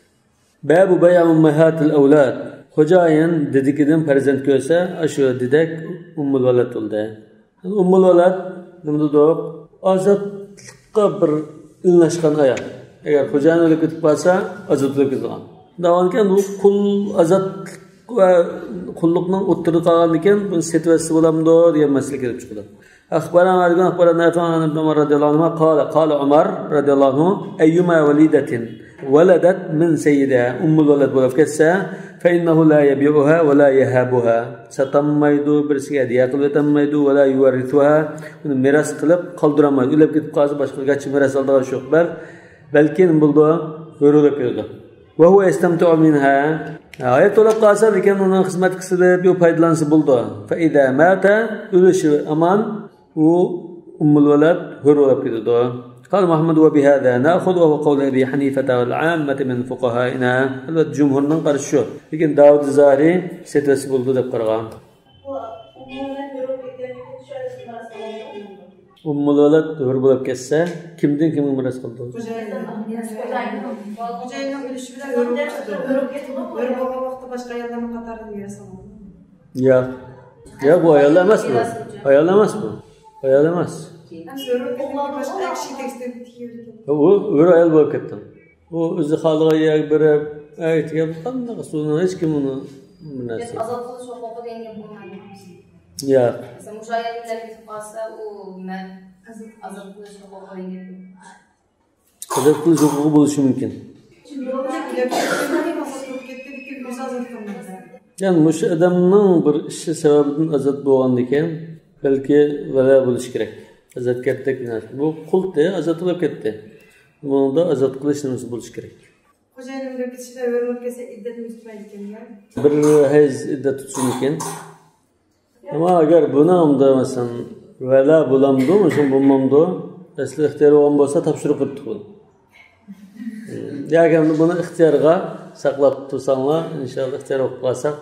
Babu bay'u ummahatil awlad. Xo'jayin dedikidan farzand ko'rsa, shu dedak ummul valad bo'ldi. Ummul valad nima dedik? Ozodlikqa bir inlashgan ayol. Agar xo'jayin o'lib ketib qolsa, ozod bo'lib ketadigan. Davonkan bu qul ozodlik va qulluqning o'ttirib qolgan ekan, buni setvasi bo'lamdi degan masala kelib chiqdi. أخبرنا مالك أخبرنا نافع عن ابن عمر رضي الله عنهما قال قال عمر رضي الله عنه أيما وليدة ولدت من سيدها أم الولد bo'lib ketsa فإنه لا يبيعها ولا يهابها. Satanmaydi, birisiga hadiya qilib o'tolmaydi, ولا يورثها. Uni meros qilib qoldirolmaydi. O'lib ketib qolsa boshqaga meros oladigan yo'q. Balki nima bo'ldi? Yo'rilib ketdi. وهو يستمتع منها. Hayot to'lab qolsa, lekin uni xizmat qilib, yo foydalansa bo'ldi. فإذا مات o'lishi aman u ummul valad hur bo'lib ketadi. قال محمد وبهذا نأخذ وهو قول أبي حنيفة والعامة من فقهائنا. البته jumhurning qarashi shu. Lekin Davud Zari setvasi bo'ldi deb qaragan. Ummul valad hür bo'lib ketsa, kimdan kimga meros qoldi? Xo'jayinning o'lishi bilan hür bo'lib ketdi. Hür bo'lgan vaqtda boshqa ayollarning qatorida meros oladi. Yo'q. Yo'q, bu ayol emas bu. Ayol emas bu. Ayol emas. Boshqa kishi tegsa tegaveradi. U hür ayol bo'lib ketdi. U o'zi xohlagan yerga berib, aytgan qanday uni hech kim uni bir narsa. Azot qilish huquqi degan gap bo'lmaydi. Yo'q. Masalan, o'sha ayol bilan ketib qolsa, u nima azot qilish huquqi degan gap. Azot qilish huquqi bo'lishi mumkin. Yani mush odamning bir ishi sababidan azot bo'lgan ekan, balki vala bo'lishi kerak. Azot ketdik. Bu quldi, azot bo'lib ketdi. Bunda azot qilish nimasi bo'lishi kerak. Xo'jayinim o'lib ketishida hür bo'lib ketsa iddatni tutmaydi ekan. Bir hayz iddat tutsin ekan. Ama agar buni unda masalan vala bo'lamdi, masalan bo'lmamdi, asli ixtiyor bo'lgan bo'lsa topshirib qo'yibdi buni. Yoki buni ixtiyorga saqlab tursanglar, inshaalloh ixtiyor bo'lib qolsak,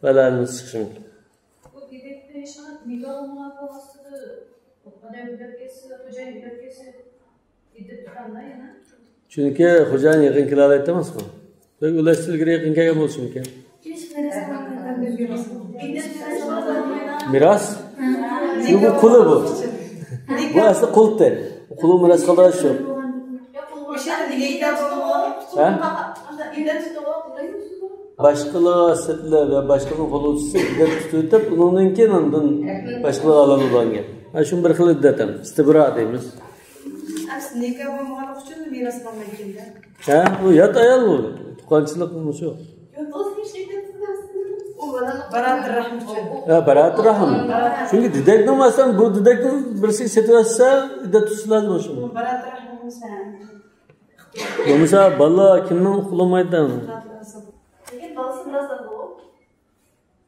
valanimiz chiqishi mumkin. Bu dedekda ishni nikoh munosabatida odam o'lib ketsa, xo'jayin o'lib ketsa, iddat tutganda yana. Chunki xo'jayin yaqin kela oladi emasmi? Ular ilgari yaqin kelgan bo'lishi mumkin. Miras? Bu quli bu. Bu asli quldir. Quli miras qoldirish yo'q. Ha? Boshqalar setlar va boshqaning qo'li tutsa, iddat tutib, undan keyin undan boshqalar oladi bo'lgan. Ha, shu bir xil iddat ham, istibro deymiz. Asli nikoh bo'lmagani uchun meros qolmaydi ekanda. Ha, bu yot ayol bu. Tuqqanchilik yo'q. Barat rahm uchun. Ha, barat rahm. Chunki didakni masalan, bu didakni birisi setib olsa, iddat tutishi lozim shu. Barat rahm Bo'lmasa bola kimning uxlamaydi? Lekin bolasi miros oldi.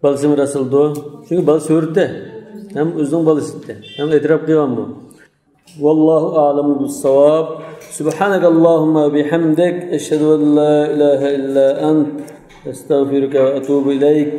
Bolasi miros oldi. Chunki bolasi hurdi. Ham o'zining bolasi edi. Ham e'tirof qilgan bu. Vallohu a'lamu bis-savob. Subhanakallahumma bihamdik ashhadu an la ilaha illa ant astag'firuka va atubu ilayk.